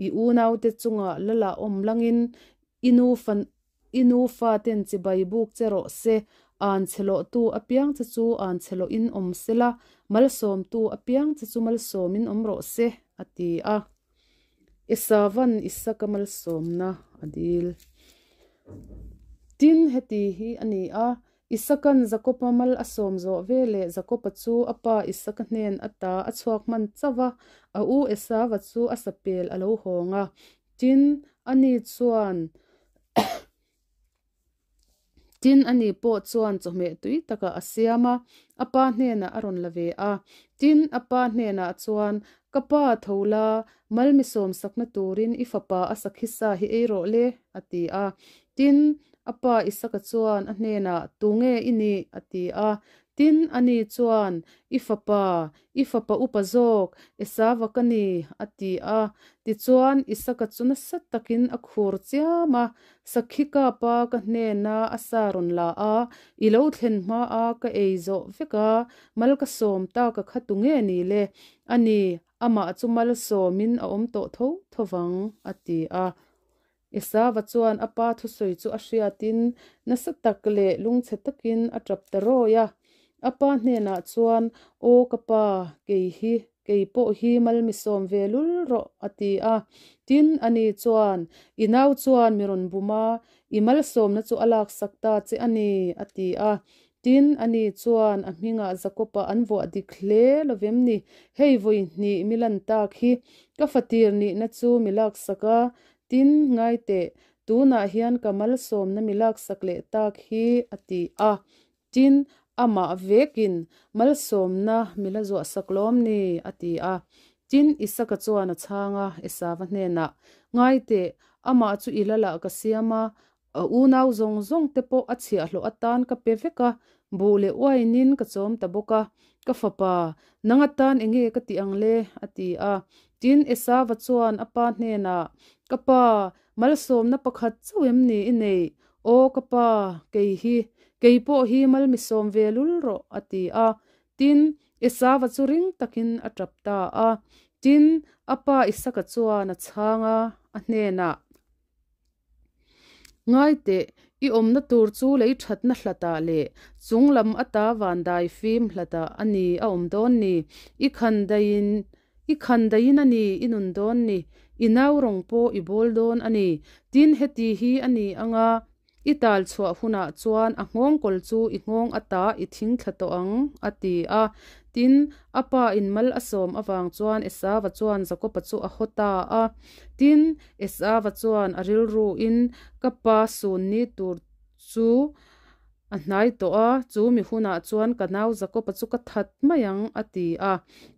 I unaute chungah lala awm langin i nu I nu faten chibai buk che rawh se, an chhe lawhtu apiang che chu an chhe lawhin awm se la, malsawmtu apiang che chu malsawmin awm rawh se, a ti a. Esavan Isaka malsawmna a dil. Tin, heti hi a ni a, Isakan Jakoba mal a sawm zawh ve leh Jakoba chu a pa Isaka hnen ata a chhuak hman chauh a, a u Esava chu a sapel a lo hawng a. Tin, ani chuan Tin, ani pawh chuan chawhmeh tui takah a siam a, a pa hnenah a rawn la ve a. Tin, a pa hnenah chuan, Ka pa, tho la, mal mi sawm sakna turin i fapa a sakhisa hi ei rawh le, a ti a. Tin, a pa Isaka chuan a hnenah, Tunge i nih? a ti a. Tin, ani chuan, I fapa, i fapa upa zawk, Esava ka ni, a ti a. Tichuan, Isaka chu nasa takin a khur chiam a, Sakhi kapa ka hnena a sa rawn la a, i lo thlen hmaa ka ei zawh vek a, mal ka sawm ta ka kha tu nge ni le? A ni, amah chu malsawmin a awm tawh tho tho vang, a ti a. Esava chuan a pa thusawi chu a hriatin nasa tak leh lungchhe takin a tap ta rawi a. A pa hnenah chuan, Aw ka pa, kei hi, kei pawh hi mal mi sawm ve lul rawh, a ti a. Tin, ani chuan, I nau chuan mi rawn bum a, i malsawmna chu a laksak ta che a ni, a ti a. Tin, ani chuan a hmingah Jakob-a an vuah dik hle lovem ni? Hei vawi hnih mi lan tak hi ka fatir nihna chu mi laksak a, tin, ngai teh, tunah hian ka malsawmna mi laksak leh tak hi, a ti a. Tin, amah vekin malsawmna mi la zuahsak lawm ni? a ti a. Tin, Isaka chuan a chhang a, Esava hnenah, Ngai teh, amah chu i lalah ka siam a, A unau zawng zawng te pawh a chhiahhlawh atan ka pe vek a, buh leh uainin ka chawm ta bawk a. Ka fapa, nang atan enge ka tih ang le? a ti a. Tin, Esava chuan a pa hnenah, Ka pa, malsawmna pakhat chauh em ni i neih? Aw ka pa, kei hi, kei pawh hi mal mi sawm ve lul rawh, a ti a. Tin, Esava chu ring takin a tap ta a. Tin, a pa Isaka chuan a chhang a, a hnenah, Ngai teh, i awmna tur chu lei thatna hlatah leh chung lam ata vandai fim hlatah a ni a awm dawn ni. I khan daiin i khan daiin a ni i nun dawn ni. I nau rawng pawh i bawl dawn a ni. Tin, heti hi a ni anga i tal chhuah hunah chuan a nghawng kawl chu i nghawng ata i thing thla tawh ang, a ti a. Tin, a pa in mal a sawm avang chuan Esava chuan Jakoba chu a haw ta a. Tin, Esava chuan a rilruin, Ka pa sun ni tur chu a hnai tawh a, chu mi hunah chuan ka nau Jakoba chu ka that mai ang, a ti a.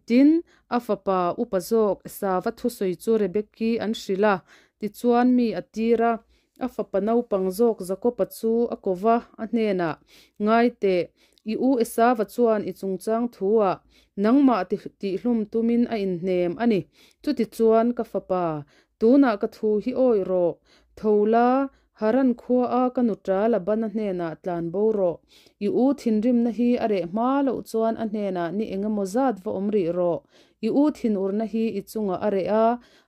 Tin, a fapa upa zawk Esava thusawi chu Rebeki an hrilh a, tichuan mi a tir a, A fapa naupang zawk Jakoba chu a ko va, a hnenah, Ngai teh, i u Esava chuan i chungchang thuah nangmah tihlum tumin a inhnem a ni. Chutichuan, ka fapa, tunah ka thu hi awih rawh. Tho la, Haran khuaa ka nuṭa Labana hnenah tlan bo rawh. I u thinrimna hi a reh hma loh chuan a hnenah ni engemaw zat va awm rih rawh. I u thinurna hi i chungah a reh a,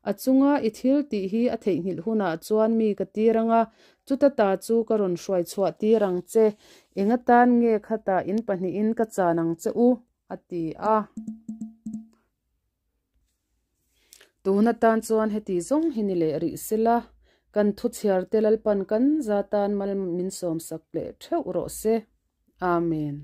a chunga i thil tih hi a theihnghilh hunah chuan mi ka tir ang a, chuta ta chu ka rawn hruai chhuah tir ang che. Eng atan nge khatah in pahnihin ka chan ang che u? a ti a. Tun atan chuan heti zawng hi ni leh rih sela, kan thuchhiar te Lalpan kan za tan mal min sawmsak leh theuh rawh se. Amen.